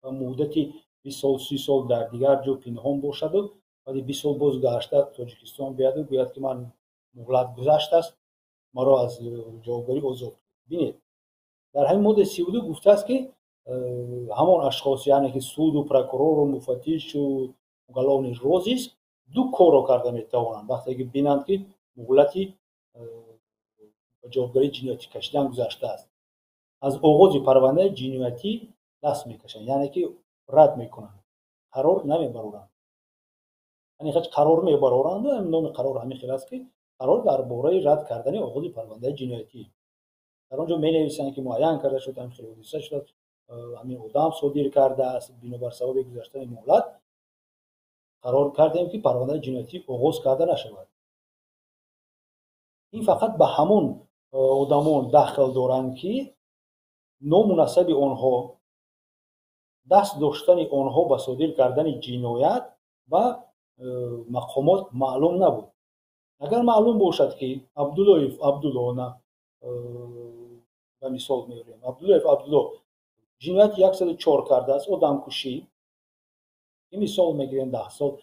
ва муддати 20 сол, 30 сол дар дигар ҷо пинҳон бошаду баъди 20 сол боз гашта Тоҷикистон биёяду гӯяд, ки ман муҳлат гузаштааст, маро аз ҷавобгарӣ озод кунед. Бинед, дар ҳамин моддаи 32 гуфтааст, ки ҳамон ашхос, яъне ки суду, прокурору, муфаттишу уголовный розыск ду корро карда метавонанд, вақте ки бинанд, ки муҳлати ба ҷавобгарии ҷиноятӣ кашидан гузаштааст: аз оғози парвандаи ҷиноятӣ даст мекашанд, яъне ки рад мекунанд, қарор намебароранд. Яъне қарор мебароранд, номи қарор ҳамин хел аст, ки қарор дар бораи рад кардани оғози парвандаи ҷиноятӣ. Дар он ҷо менависанд, ки муайян карда шуд, ҳамин хел ҳодиса шудааст, ҳамин одам содир кардааст, бинобар сабаби гузаштани муҳлат қарор кардем, ки парвандаи ҷиноятӣ оғоз карда нашавад. Ин фақат ба ҳамон одамон дахл доранд, ки ному насаби онҳо, даст доштани онҳо ба содир кардани ҷиноят ба мақомот маълум набуд. Агар маълум бошад, ки Абдуллоев Абдулло, ба мисол меорем, Абдуллоев Абдулло ҷинояти 104 кардааст, одамкушӣ, ин мисол мегирем, 10 сол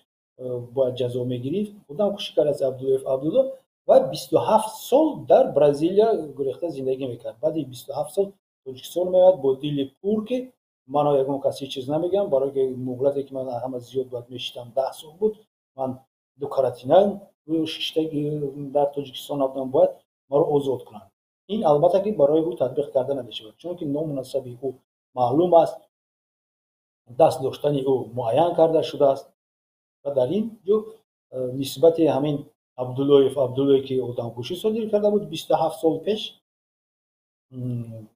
бояд ҷазо мегирифт, одамкушӣ кардааст Абдуллоев Абдулло ва 27 сол дар Бразилия гурехта зиндагӣ мекард. Баъди 27 сол Тоҷикистон меояд бо дили пур, ки мано ягон кас ҳеҷ чиз намегӯям, барое ки муҳлате ки ман ҳама зиёд бояд мешитам 10 сол буд, ман ду каратина шишта дар Тоҷикистон набудам, бояд маро озод кунанд. Ин албатта ки барои ӯ татбиқ карда намешавад, чунки ному насаби ӯ маълум аст, даст доштани ӯ муайян карда шудааст. Ва дар ин ҷо нисбати ҳамин Абдуллоев Абдуллое, ки одамкушӣ содир карда буд 27 сол пеш,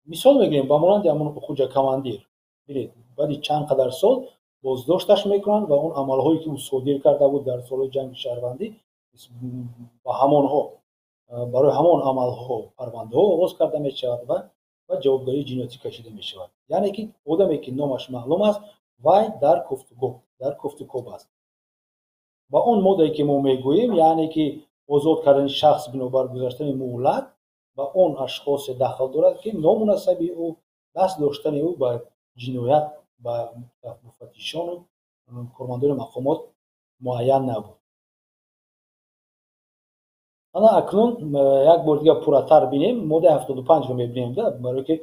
мисол мегирем, ба монанди ҳамон Хуҷа Командир. Бинед, баъди чанд қадар сол боздошташ мекунанд ва он амалҳое, ки ӯ содир карда буд дар солҳои ҷанги шаҳрвандӣ, ба ҳамонҳо, барои ҳамон амалҳо парвандаҳо оғоз карда мешавад ва ҷавобгарии ҷиноятӣ кашида мешавад. Яъне ки одаме, ки номаш маълум аст, вай дар кофтукоб аст. Ба он моддае, ки мо мегӯем, яъне ки озод кардани шахс бинобар гузаштани муҳлат, ба он ашхосе дахл дорад, ки ному насаби ӯ, даст доштани ӯ ба ҷиноят ба муфаттишону кормандони мақомот муайян набуд. Ана акнун як бор дигар пурратар бинем, моддаи 75-ро мебинем, да, барое ки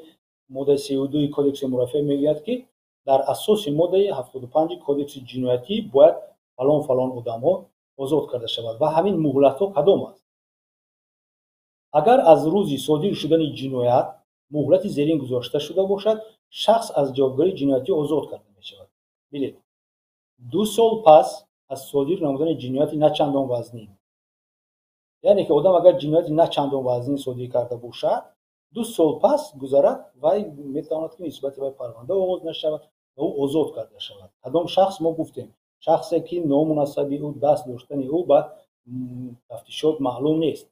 моддаи 32 Кодекси мурофиа мегӯяд, ки дар асоси моддаи 75 Кодекси ҷиноятӣ бояд фалон фалон одамҳо озод карда шавад ва ҳамин муҳлатҳо кадом аст. Агар аз рӯзи содир шудани ҷиноят муҳлати зерин гузошта шуда бошад, шахс аз ҷавобгарии ҷиноятӣ озод карда мешавад. Бинед, 2 сол пас аз содир намудани ҷинояти на чандон вазнин, яъне ки одам агар ҷинояти на чандон вазнин содир карда бошад, 2 сол пас гузарад, вай метавонад, ки нисбати вай парванда оғоз нашавад ва ӯ озод карда шавад. Кадом шахс? Мо гуфтем, шахсе, ки ному насаби ӯ, даст доштани ӯ ба тафтишот маълум нест.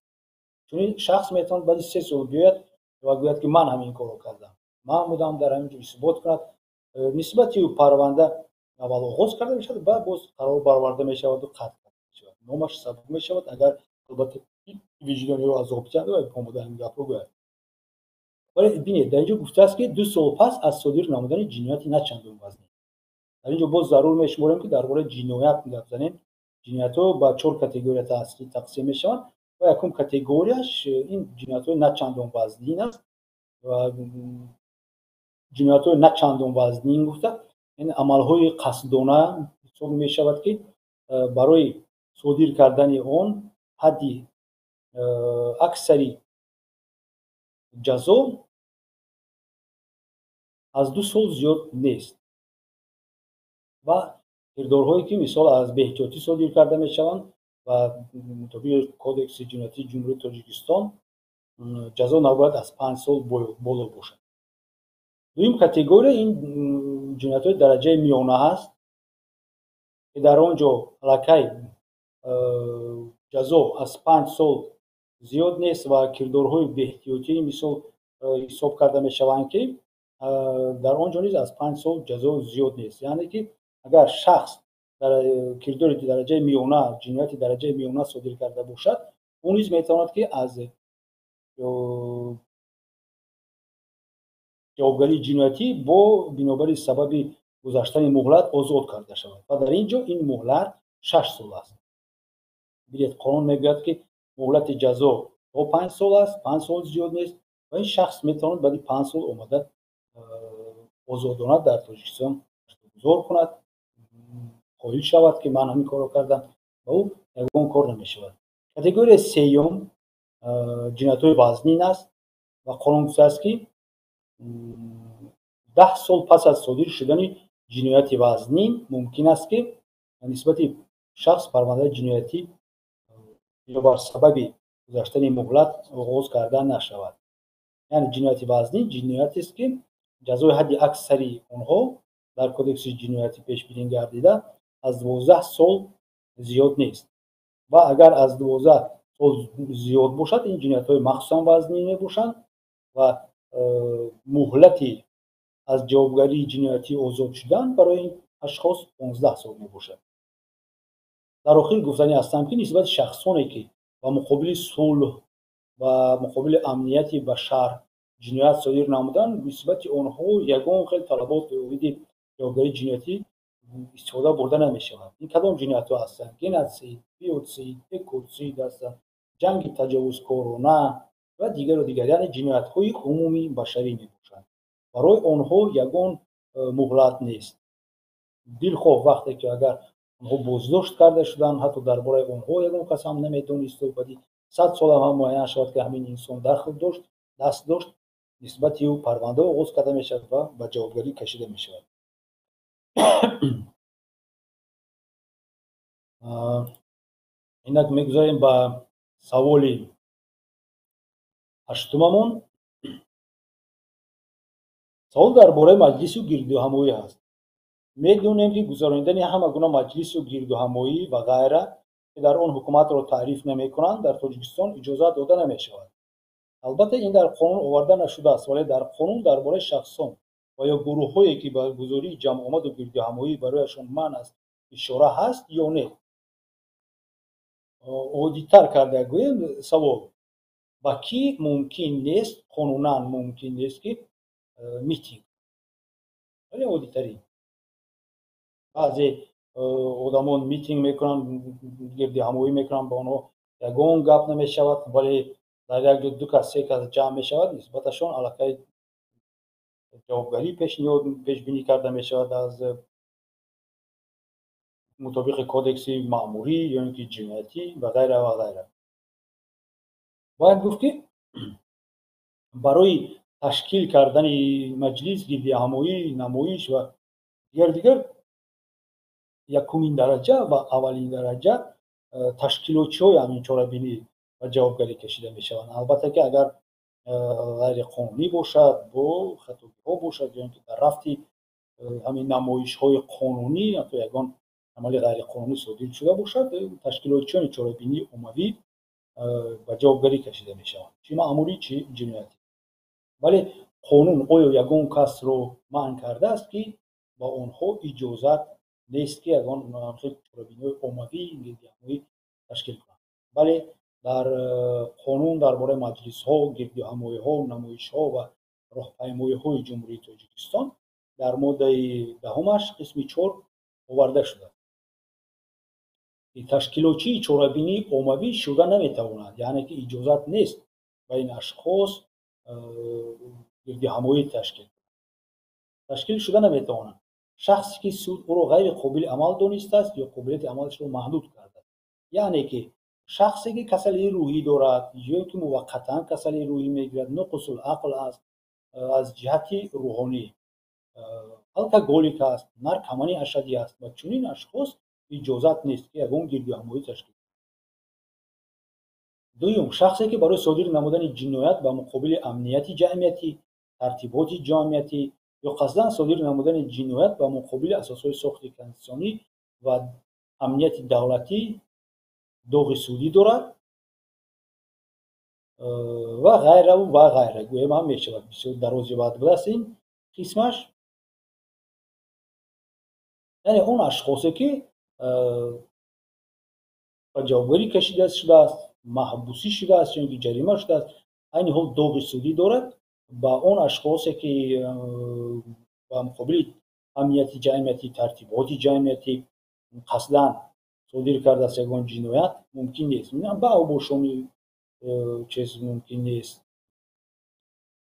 Чунин шахс метавонад баъди 3 сол биёяд ва гӯяд, ки ман ҳамин корро кардам, Ман будам дар ҳамин ҷо, исбот кунад, нисбати ӯ парванда аввал оғоз карда мешавад, баъд боз қарор бароварда мешаваду қатъ карда мешавад, номаш сабук мешавад, агар албатта виҷдони ӯ азоб диҳад ва омода ҳамин гапро гӯяд. Вале бинед, дар инҷо гуфтааст, ки 2 сол пас аз содир намудани ҷинояти на чандон вазнин. Дар инҷо боз зарур мешуморем, ки дар бораи ҷиноят гап занем. Ҷиноятҳо ба чор категория тақсим мешаванд ва якум категорияш ин ҷиноятҳои на чандон вазнин аст. Ва ҷиноятҳои на чандон вазнин гуфта, ин амалҳои қасдона ҳисоб мешавад, ки барои содир кардани он ҳадди аксари ҷазо аз 2 сол зиёд нест ва кирдорҳое, ки мисол аз беэҳтиётӣ содир карда мешаванд ва мутобиқи Кодекси ҷиноятии Ҷумҳурии Тоҷикистон ҷазо набояд аз 5 сол боло бошад. Дуюм категория ин ҷиноятҳои дараҷаи миёна ҳаст, ки дар он ҷо аллакай ҷазо аз 5 сол зиёд нест ва кирдорҳои беэҳтиётӣ мисол ҳисоб карда мешаванд, ки дар он ҷо низ аз 5 сол ҷазо зиёд нест. Яъне ки агар шахс кирдори дараҷаи миёна, ҷинояти дараҷаи миёна содир карда бошад, ӯ низ метавонад, ки аз ҷавобгарии ҷиноятӣ бо бинобари сабаби гузаштани муҳлат озод карда шавад ва дар ин ҷо ин муҳлат 6 сол аст. Бинед, қонун мегӯяд, ки муҳлати ҷазо то 5 сол аст, 5 сол зиёд нест ва ин шахс метавонад баъди 5 сол омада озодона дар Тоҷикистон гузор кунад, қоил шавад, ки ман ҳамин корро кардам ва ӯ ягон кор намешавад. Категорияи сеюм ҷиноятҳои вазнин аст ва қонун гуфтааст, ки 10 сол пас аз содир шудани ҷинояти вазнин мумкин аст, ки нисбати шахс парвандаи ҷиноятӣ бинобар сабаби гузаштани муҳлат оғоз карда нашавад. Яъне ҷинояти вазнин ҷиноятест, ки ҷазои ҳадди аксари онҳо дар Кодекси ҷиноятӣ пешбинӣ гардида аз 12 сол зиёд нест ва агар аз 12 сол зиёд бошад, ин ҷиноятҳои махсусан вазнин мебошанд ва муҳлати аз ҷавобгарии ҷиноятӣ озод шудан барои ин ашхос 15 сол мебошад. Дар охир гуфтанӣ ҳастам, ки нисбати шахсоне, ки ба муқобили сулҳ ва муқобили амнияти башар ҷиноят содир намуданд, нисбати онҳо ягон хел талабот оиди ҷавобгарии ҷиноятӣ истифода бурда намешавад. Ин кадом ҷиноятҳо ҳастанд? Геноцид, биоцид, экоцид ҳастанд, ҷанги таҷовузкорона ва дигару дигар, яъне ҷиноятҳои умумии башарӣ мебошанд. Барои онҳо ягон муҳлат нест. Дилхоҳ вақте ки агар онҳо боздошт карда шуданд, ҳатто дар бораи онҳо ягон кас ҳам намедонисту баъди 100 сол ҳам муайян шавад, ки ҳамин инсон дахл дошт, даст дошт, нисбати ӯ парванда оғоз карда мешавад ва ба ҷавобгарӣ кашида мешавад. Инак мегузарем ба саволи ҳаштумамон. Савол дар бораи маҷлису гирдуҳамоӣ ҳаст. Медонем, ки гузаронидани ҳама гуна маҷлису гирдуҳамоӣ ва ғайра, ки дар он ҳукуматро таъриф намекунанд, дар Тоҷикистон иҷозат дода намешавад. Албатта, ин дар қонун оварда нашудааст, вале дар қонун дар бораи шахсон ва ё гурӯҳҳое, ки баргузории ҷамъомаду гирдуҳамоӣ барояшон манъ аст, ишора ҳаст ё не? Оддитар карда гӯем, савол: ба кӣ мумкин нест, қонунан мумкин нест, ки митинг? Вале оддитарин, баъзе одамон митинг мекунанд, гирдиҳамоӣ мекунанд, ба онҳо ягон гап намешавад, вале дар як ҷо ду кас, се кас ҷамъ мешавад, нисбаташон аллакай ҷавобгарӣ пешниҳод, пешбинӣ карда мешавад аз мутобиқи кодекси маъмурӣ ё ин ки ҷиноятӣ ва ғайра ва ғайра. Бояд гуфт, ки барои ташкил кардани маҷлис, гирдиҳамоӣ, намоиш ва дигар дигар якумин дараҷа ва аввалин дараҷа ташкилотчиҳои ҳамин чорабинӣ ба ҷавобгарӣ кашида мешаванд. Албатта, ки агар ғайриқонунӣ бошад, бо хатогиҳо бошад ё ин ки дар рафти ҳамин намоишҳои қонунӣ ҳатто ягон амали ғайриқонунӣ содир шуда бошад, ташкилотчиёни чорабинии оммавӣ ба ҷавобгарӣ кашида мешаванд, чӣ маъмурӣ, чӣ ҷиноятӣ. Вале Қонун оё ягон касро манъ кардааст, ки ба онҳо иҷозат нест, ки ягон чорабиниҳои оммавӣ, гирдиҳамоӣ ташкил кунанд? Бале, дар қонун дар бораи маҷлисҳо, гирдиҳамоиҳо, намоишҳо ва роҳпаймоиҳои Ҷумҳурии Тоҷикистон дар моддаи 10-умаш қисми 4 оварда шудааст. Ташкилотчии чорабинии оммавӣ шуда наметавонад, яъне ки иҷозат нест ба ин ашхос гирдиҳамоӣ ташкил кунанд. Ташкил шуда наметавонад шахсе, ки суд ӯро ғайриқобили амал донистааст ё қобилияти амалашро маҳдуд кардааст, яъне ки шахсе, ки касалии рӯҳӣ дорад ё ки муваққатан касалии рӯҳӣ мегирад, нуқсул ақл аст аз ҷиҳати рӯҳонӣ, алкоголик аст, наркомани ашаддӣ аст, ба чунин ашхос иҷозат нест, ки ягон гирдиҳамоӣ ташкил кунад. Дуюм, шахсе, ки барои содир намудани ҷиноят ба муқобили амнияти ҷамъиятӣ, тартиботи ҷамъиятӣ ё қасдан содир намудани ҷиноят ба муқобили асосҳои сохти конститутсионӣ ва амнияти давлатӣ доғи судӣ дорад ва ғайраву ва ғайра. Гӯем ҳам мешавад, бисёр дарози вақт будааст ин қисмаш. Яъне он ашхосе, ки ба ҷавобгарӣ кашида шудааст, маҳбусӣ шудааст ё ки ҷарима шудааст, айни ҳол доғи судӣ дорад, ба он ашхосе, ки ба муқобили амнияти ҷамъиятӣ, тартиботи ҷамъиятӣ қасдан содир кардааст ягон ҷиноят, мумкин нест. Ба обошони чиз мумкин нест.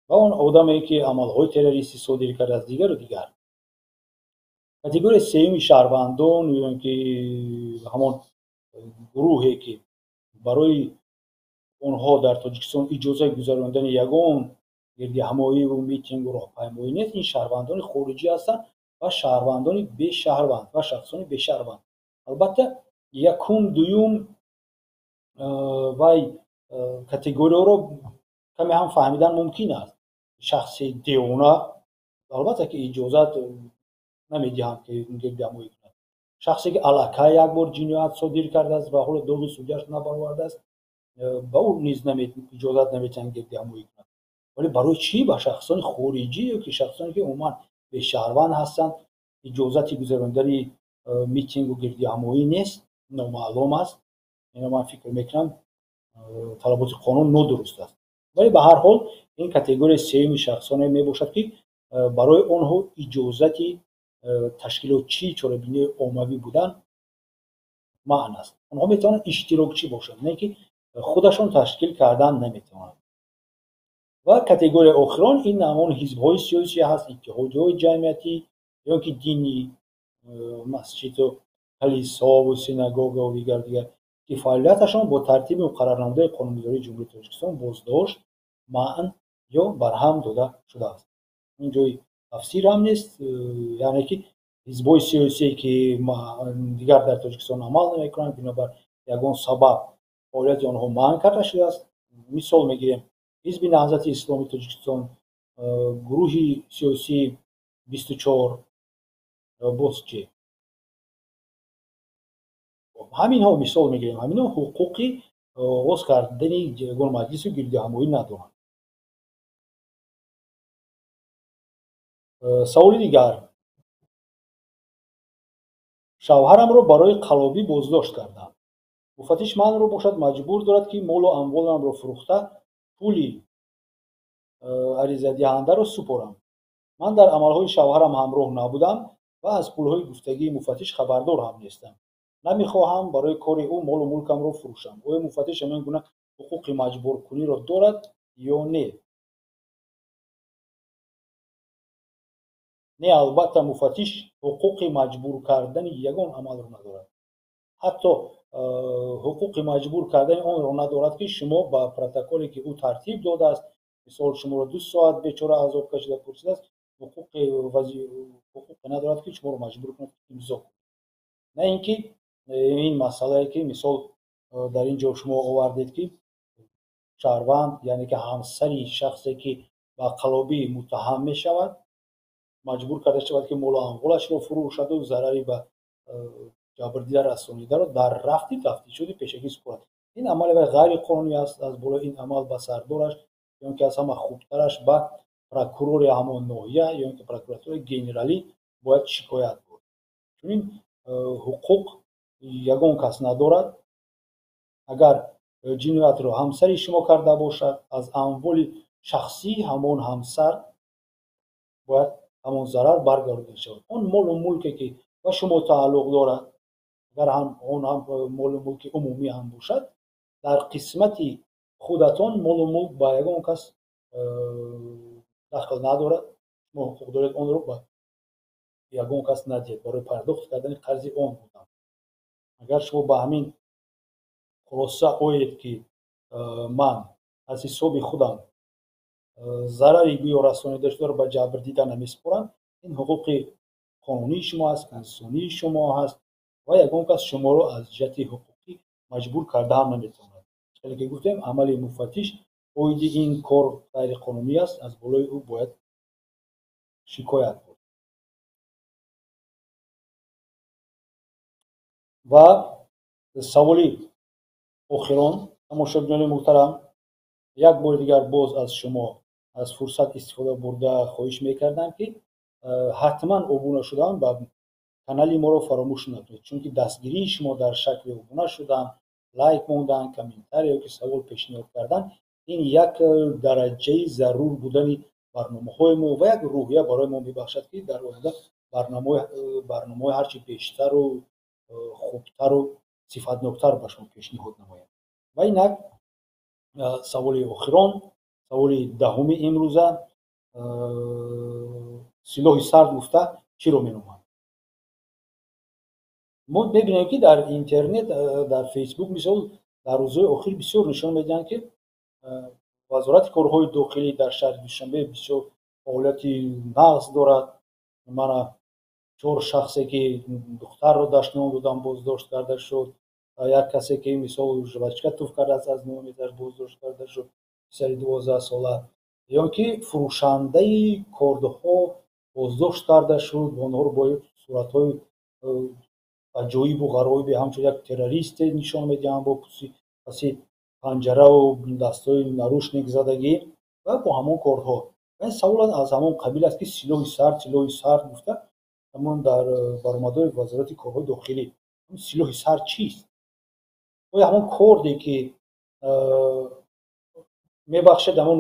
Ба он одаме, ки амалҳои террористӣ содир кардааст, дигару дигар. Категорияи сеюми шаҳрвандон ё ки ҳамон гурӯҳе, ки барои онҳо дар Тоҷикистон иҷозаи гузарондани ягон гирдиҳамоиву митингу роҳпаймоӣ нест, ин шаҳрвандони хориҷӣ ҳастанд ва шаҳрвандони бешаҳрванд ва шахсони бешаҳрванд. Албатта, якум, дуюм вай категорияро каме ҳам фаҳмидан мумкин аст. Шахси девона албатта ки иҷозат намедиҳанд, ки гирдиҳамоӣ кунад. Шахсе, ки аллакай як бор ҷиноят содир кардааст ва ҳоло доғи судяш набаровардааст, ба ӯ низ иҷозат намедиҳанд гирдиҳамоӣ кунад. Вале барои чӣ ба шахсони хориҷӣ ё ки шахсоне, ки умуман бешаҳрванд ҳастанд, иҷозати гузарондани митингу гирдиҳамоӣ нест, номаълум аст. Ино ман фикр мекунам, талаботи қонун нодуруст аст. Вале ба ҳар ҳол ин категорияи сеюми шахсоне мебошад, ки барои онҳо иҷозати ташкилотчии чорабинии оммавӣ будан манъ аст. Онҳо метавонанд иштирокчӣ бошанд, не ки худашон ташкил кардан наметавонанд. Ва категорияи охирон ин ҳамон ҳизбҳои сиёсӣ ҳаст, иттиҳодиҳои ҷамъиятӣ ё ки динӣ, масҷиду калисову синагогаву дигар дигар, ки фаъолияташон бо тартиби муқаррарнамудаи қонунгузории Ҷумҳурии Тоҷикистон боздошт, манъ ё барҳам дода шудааст. Ин ҷои тафсир ҳам нест, яъне ки ҳизбҳои сиёсие, ки дигар дар Тоҷикистон амал намекунанд, бинобар ягон сабаб фаъолияти онҳо манъ карда шудааст. Мисол мегирем: Ҳизби Наҳзати Исломии Тоҷикистон, гурӯҳи сиёсии 24, боз чӣ, ҳаминҳо мисол мегирем. Ҳаминҳо ҳуқуқи оғоз кардани ягон маҷлису гирдиҳамоӣ надоранд. Саволи дигар: шавҳарамро барои қаллобӣ боздошт кардам. Муфаттиш манро бошад маҷбур дорад, ки молу амволамро фурӯхта, пули аризадиҳандаро супорам. Ман дар амалҳои шавҳарам ҳамроҳ набудам ва аз пулҳои гуфтагии муфаттиш хабардор ҳам нестам. Намехоҳам барои кори ӯ молу мулкамро фурӯшам. Оё муфаттиш ҳамин гуна ҳуқуқи маҷбуркуниро дорад ё не? Не, албатта, муфаттиш ҳуқуқи маҷбур кардани ягон амалро надорад. Ҳатто ҳуқуқи маҷбур кардани онро надорад, ки шумо ба протоколе, ки ӯ тартиб додааст, мисол, шуморо 2 соат бечора азоб кашида пурсидааст, ҳуқуқе надорад, ки шуморо маҷбур кунад, ки имзо кунед. На ин ки ин масъалае, ки мисол дар ин ҷо шумо овардед, ки шаҳрванд, яъне ки ҳамсари шахсе, ки ба қаллобӣ муттаҳам мешавад, маҷбур карда шавад, ки молу амволашро фурӯшаду зарари ба ҷабрдида расонидаро дар рафти тафтишоти пешакӣ супорад. Ин амали вай ғайриқонунӣ аст. Аз болои ин амал ба сардораш ё ки аз ҳама хубтараш ба прокурори ҳамон ноҳия ё ин ки прокуратураи генералӣ бояд шикоят бурд. Чунин ҳуқуқ ягон кас надорад. Агар ҷиноятро ҳамсари шумо карда бошад, аз амволи шахсии ҳамон ҳамсар бояд ҳамон зарар баргардонида шавад. Он молу мулке ки ба шумо тааллуқ дорад, агар он ҳам молу мулки умумӣ ҳам бошад, дар қисмати худатон молу мулк ба ягон кас дахл надорад. Шумо ҳуқуқ доред онро ба ягон кас надиҳед барои пардохт кардани қарзи он одам. Агар шумо ба ҳамин хулоса оед, ки ман аз ҳисоби худам зарари гӯё расонида шударо ба ҷабрдида намесупорам, ин ҳуқуқи қонунии шумо аст, конститутсионии шумо ҳаст ва ягон кас шуморо аз ҷиҳати ҳуқуқӣ маҷбур карда ҳам наметавонад. Хеле ки гуфтем, амали муфаттиш оиди ин кор ғайриқонунӣ аст, аз болои ӯ бояд шикоят бурд. Ва саволи охирон, тамошобинони муҳтарам, як бори дигар боз аз шумо аз фурсат истифода бурда хоҳиш мекардам, ки ҳатман обуна шудан ба канали моро фаромӯш накунед, чунки дастгирии шумо дар шакли обуна шудан, лайк мондан, комментария ё ки савол пешниҳод кардан ин як дараҷаи зарур будани барномаҳои мо ва як рӯҳия барои мо мебахшад, ки дар оянда барномаҳои ҳарчи бештару хубтару сифатноктар ба шумо пешниҳод намоем. Ва инак саволи охирон, саволи даҳуми имрӯза, силоҳи сард гуфта чиро меноманд? Мо мебинем, ки дар интернет, дар Фейсбук мисол, дар рӯзҳои охир бисёр нишон медиҳанд, ки Вазорати корҳои дохилӣ дар шаҳри Душанбе бисёр фаъолияти нағз дорад. Мана 4 шахсе ки духтарро дашном додан боздошт карда шуд, як касе ки мисол жвачка туф кардааст аз нометаш боздошт карда шуд, писари 12 сола, ё ки фурӯшандаи кордҳо боздошт карда шуд, онҳоро бо суратҳои аҷоибу ғароибе ҳамчун як террористе нишон медиҳанд бо паси панҷараву дастҳои нарушник задагӣ ва бо ҳамон кордҳо. Ин савол аз ҳамон қабил аст, ки силоҳи сард, силоҳи сард гуфта ҳамон дар баромадҳои Вазорати корҳои дохилӣ силоҳи сард чист? Оё ҳамон корде ки мебахшед, ҳамон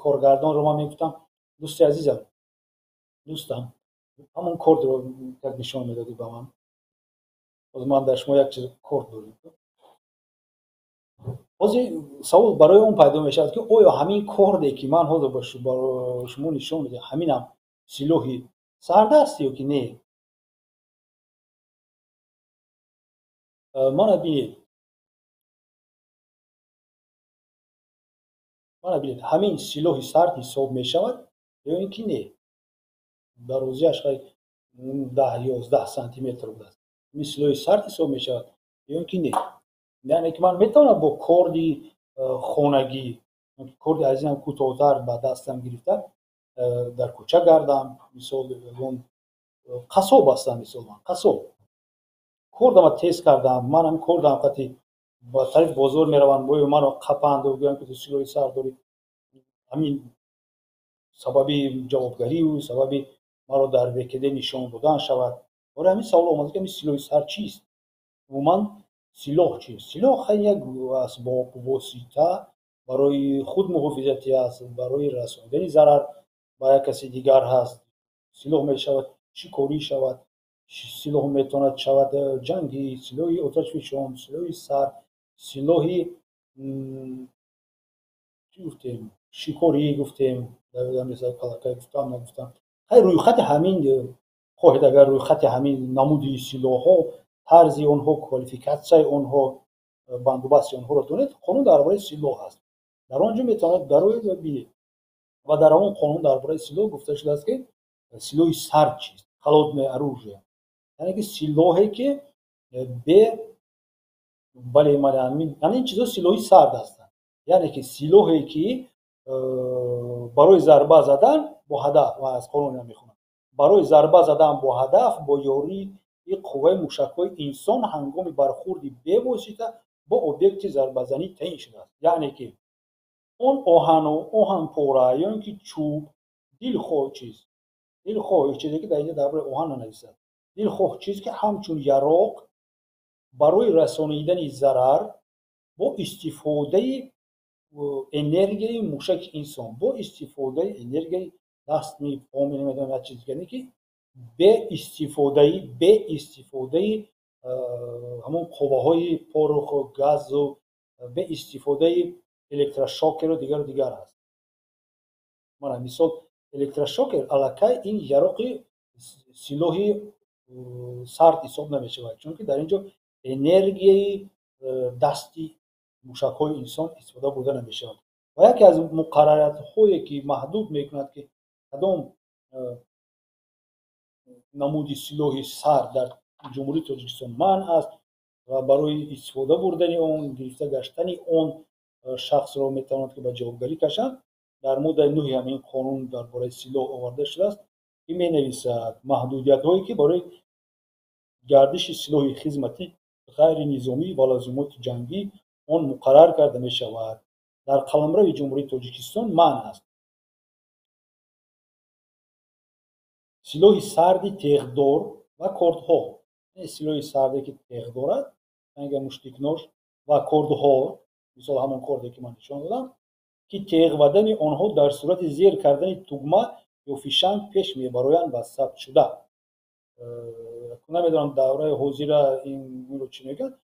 коргардонро ман мегуфтам, дӯсти азизам, дӯстам, ҳамон кордро як нишон медодӣ ба ман. Ҳозир ман дар шумо як чиз корд дорем. Ҳозир савол барои он пайдо мешавад, ки оё ҳамин корде ки ман ҳозир ба шумо нишон медиҳам, ҳаминам силоҳи сард аст ё ки не? Мана бинед, мана бинед, ҳамин силоҳи сард ҳисоб мешавад ё ин ки не? Дарозиаш 10-11 сантиметр будааст. Ҳамин силоҳи сард ҳисоб мешавад ё ин ки не? Яъне ки ман метавонам бо корди хонагӣ, корди аз инам кӯтоҳтар ба дастам гирифта дар кӯча гардам, мисол ягон қассоб ҳастам, мисол ман қассоб, кордама тез кардам, ман ҳамин кордам қати ба тарафи бозор мераванд, боё маро қапанд ва гӯянд, ки ту силоҳи сард дорӣ. Ҳамин сабаби ҷавобгарию сабаби маро дар ВКД нишон додан шавад. Барои ҳамин савол омада, ки ҳамин силоҳи сард чист? Умуман силоҳ чист? Силоҳ як асбоб, восита барои худмуҳофизатӣ аст, барои расонидани зарар ба як каси дигар ҳаст. Силоҳ мешавад шикорӣ шавад, силоҳ метавонад шавад ҷангӣ, силоҳи оташфишон, силоҳи сард, силоҳи чӣ гуфтем, шикорӣ гуфтем, калакай гуфтам, нагуфтам. Хай, рӯйхати ҳамин хоҳед, агар рӯйхати ҳамин намуди силоҳҳо, тарзи онҳо, квалификатсияи онҳо, бандубасти онҳоро донед, қонун дар бораи силоҳ аст. Дар он ҷо метавонед дароед ва бинед. Ва дар он қонун дар бораи силоҳ гуфта шудааст, ки силоҳи сард чист? Холодное оружие. Яъне ки силоҳе ки бе бале, яъне ин чизҳо силоҳи сард ҳастанд. Яъне ки силоҳе ки барои зарба задан бо ҳадаф, ман аз қонун мехонам, барои зарба задан бо ҳадаф бо ёрии қувваи мушакҳои инсон ҳангоми бархӯрди бевосита бо объекти зарбазанӣ таъин шудааст. Яъне ки он оҳану оҳанпора ё ин ки чӯб, Дилхоҳ чиз, дилхоҳ чизе ки дар инҷо дар бораи оҳан нанависад, дилхоҳ чиз ки ҳамчун яроқ барои расонидани зарар бо истифодаи энергияи мушаки инсон, бо истифодаи энергияи дастми поми, намедонам, як чиз дигаре ки бе истифодаи ҳамон қувваҳои пороху газу бе истифодаи электрошокеру дигару дигар аст. Мана, мисол, электрошокер аллакай ин яроқи силоҳи сард ҳисоб намешавад, чунки дар ин ҷо энергияи дасти мушакҳои инсон истифода бурда намешавад. Ва яке аз муқаррариятҳое ки маҳдуд мекунад, ки кадом намуди силоҳи сард дар Ҷумҳурии Тоҷикистон манъ аст ва барои истифода бурдани он, гирифта гаштани он шахсро метавонад ки ба ҷавобгарӣ кашанд, дар моддаи 9-и ҳамин қонун дар бораи силоҳ оварда шудааст, ки менависад: маҳдудиятҳое ки барои гардиши силоҳи хизматӣ, ғайринизомӣ ва лавозимоти ҷангӣ он муқаррар карда мешавад, дар қаламрави Ҷумҳурии Тоҷикистон манъ аст: силоҳи сарди теғдор ва кордҳо, силоҳи сарде ки теғ дорад, муштик, нож ва кордҳо, мисол ҳамон корде ки ман нишон додам, ки теғвадани онҳо дар сурати зер кардани тугма ё фишанг пеш мебароянд ва сабт шуда. Намедонам, давраи ҳозира инро чӣ мегӯянд,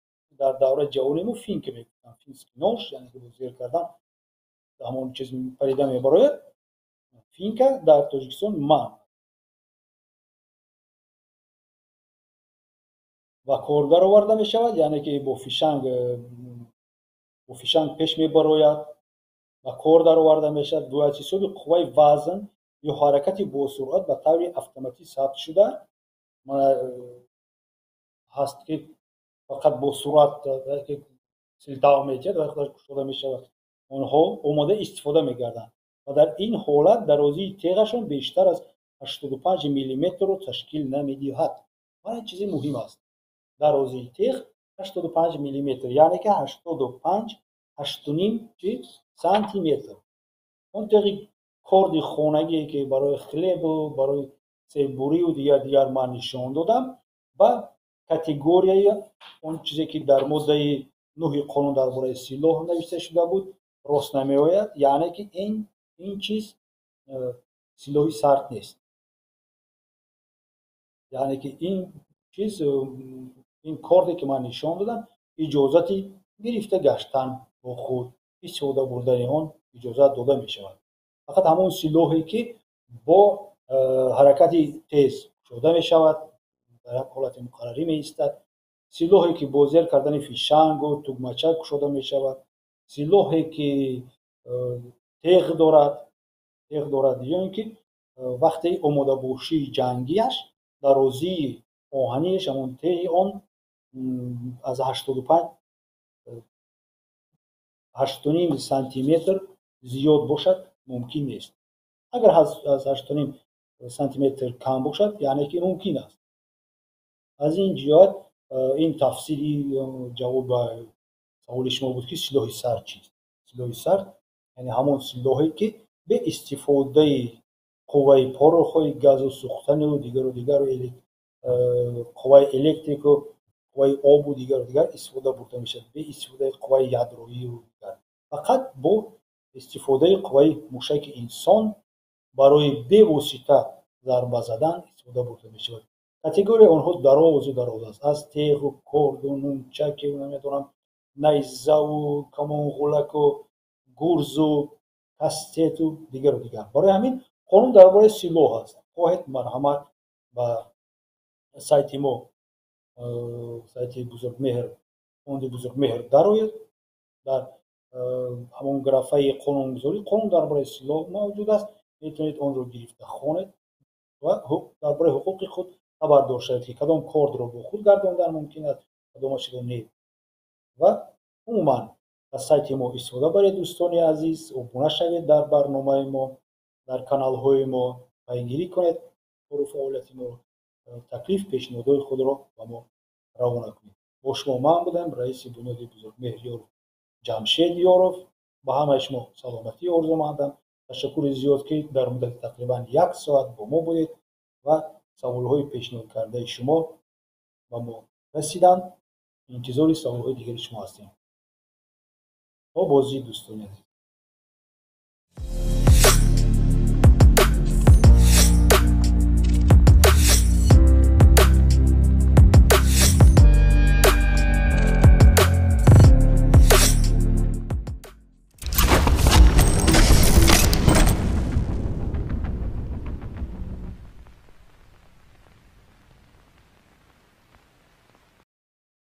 дар давраи ҷавони мо финка мегуфтанд, финский нож, яъне ки бо зер кардан ҳамон чиз парида мебарояд. Финка дар Тоҷикистон манъ ва кор дароварда мешавад, яъне ки бо фишанг пеш мебарояд ва кор дароварда мешавад, бояд ҳисоби қувваи вазн ё ҳаракати босуръат ба таври автоматӣ сабт шуда ҳаст, ки фақат бо суръат силтав метиҳад ва худаш кушода мешавад, онҳо омода истифода мегарданд ва дар ин ҳолат дарозии теғашон бештар аз 85 миллиметрро ташкил намедиҳад. Ва ин чизи муҳим аст: дарозии теғ 85 миллиметр, яъне ки 85, 8,5 чи сантиметр. Он теғи корди хонагие ки барои хлебу барои себбурию дигар дигар ман нишон додам, ба категорияи он чизе ки дар моддаи 9-и қонун дар бораи силоҳ навишта шуда буд, рост намеояд, яъне ки ин чиз силоҳи сард нест, яъне ки ин чиз, ин корде ки ман нишон додам, иҷозати гирифта гаштан, бо худ истифода бурдани он иҷозат дода мешавад. Фақат ҳамон силоҳе ки бо ҳаракати тез кушода мешавад, дар як ҳолати муқаррарӣ меистад, силоҳе ки бо зер кардани фишангу тугмача кушода мешавад, силоҳе ки теғ дорад ё ин ки вақте омодабошии ҷангиаш дарозии оҳанияш, ҳамон теғи он аз 85, 8,5 сантиметр зиёд бошад, мумкин нест. Агар аз 8,5 сантиметр кам бошад, яъне ки мумкин аст. Аз ин ҷиҳат ин тафсири ҷавоб ба саволи шумо буд, ки силоҳи сард чист. Силоҳи сард яъне ҳамон силоҳе ки бе истифодаи қувваи порохҳои газу сӯхтану дигару дигару, қувваи электрику қувваи обу дигару дигар истифода бурда мешавад, бе истифодаи қувваи ядроию дигар, фақат бо истифодаи қувваи мушаки инсон барои бевосита зарба задан истифода бурда мешавад. Категорияи онҳо дарозу дароз аст, аз теғу корду нунчаку, намедонам, найзаву камонғулаку гурзу кастету дигару дигар. Барои ҳамин қонун дар бораи силоҳ аст. Хоҳед, марҳамат, ба сайти мо, сайти Бузургмеҳр, фонди Бузургмеҳр дароед, дар ҳамон графаи қонунгузорӣ қонун дар бораи силоҳ мавҷуд аст. Метавонед онро гирифта хонед ва дар бораи ҳуқуқи худ хабардор шавед, ки кадом кордро бо худ гардондан мумкин аст, кадомашро не. Ва умуман аз сайти мо истифода баред, дӯстони азиз, обуна шавед дар барномаи мо, дар каналҳои мо пайгирӣ кунед кору фаъолияти моро, таклиф, пешниҳодҳои худро ба мо равона кунед. Бо шумо ман будам, раиси бунёди Бузургмеҳр Ёров Ҷамшед Ёров. Ба ҳамаи шумо саломатӣ орзумандам. Ташаккури зиёд, ки дар муддати тақрибан як соат бо мо будед ва саволҳои пешниҳодкардаи шумо ба мо расиданд. Интизори саволҳои дигари шумо ҳастем. То бозӣ, дӯстони азиз.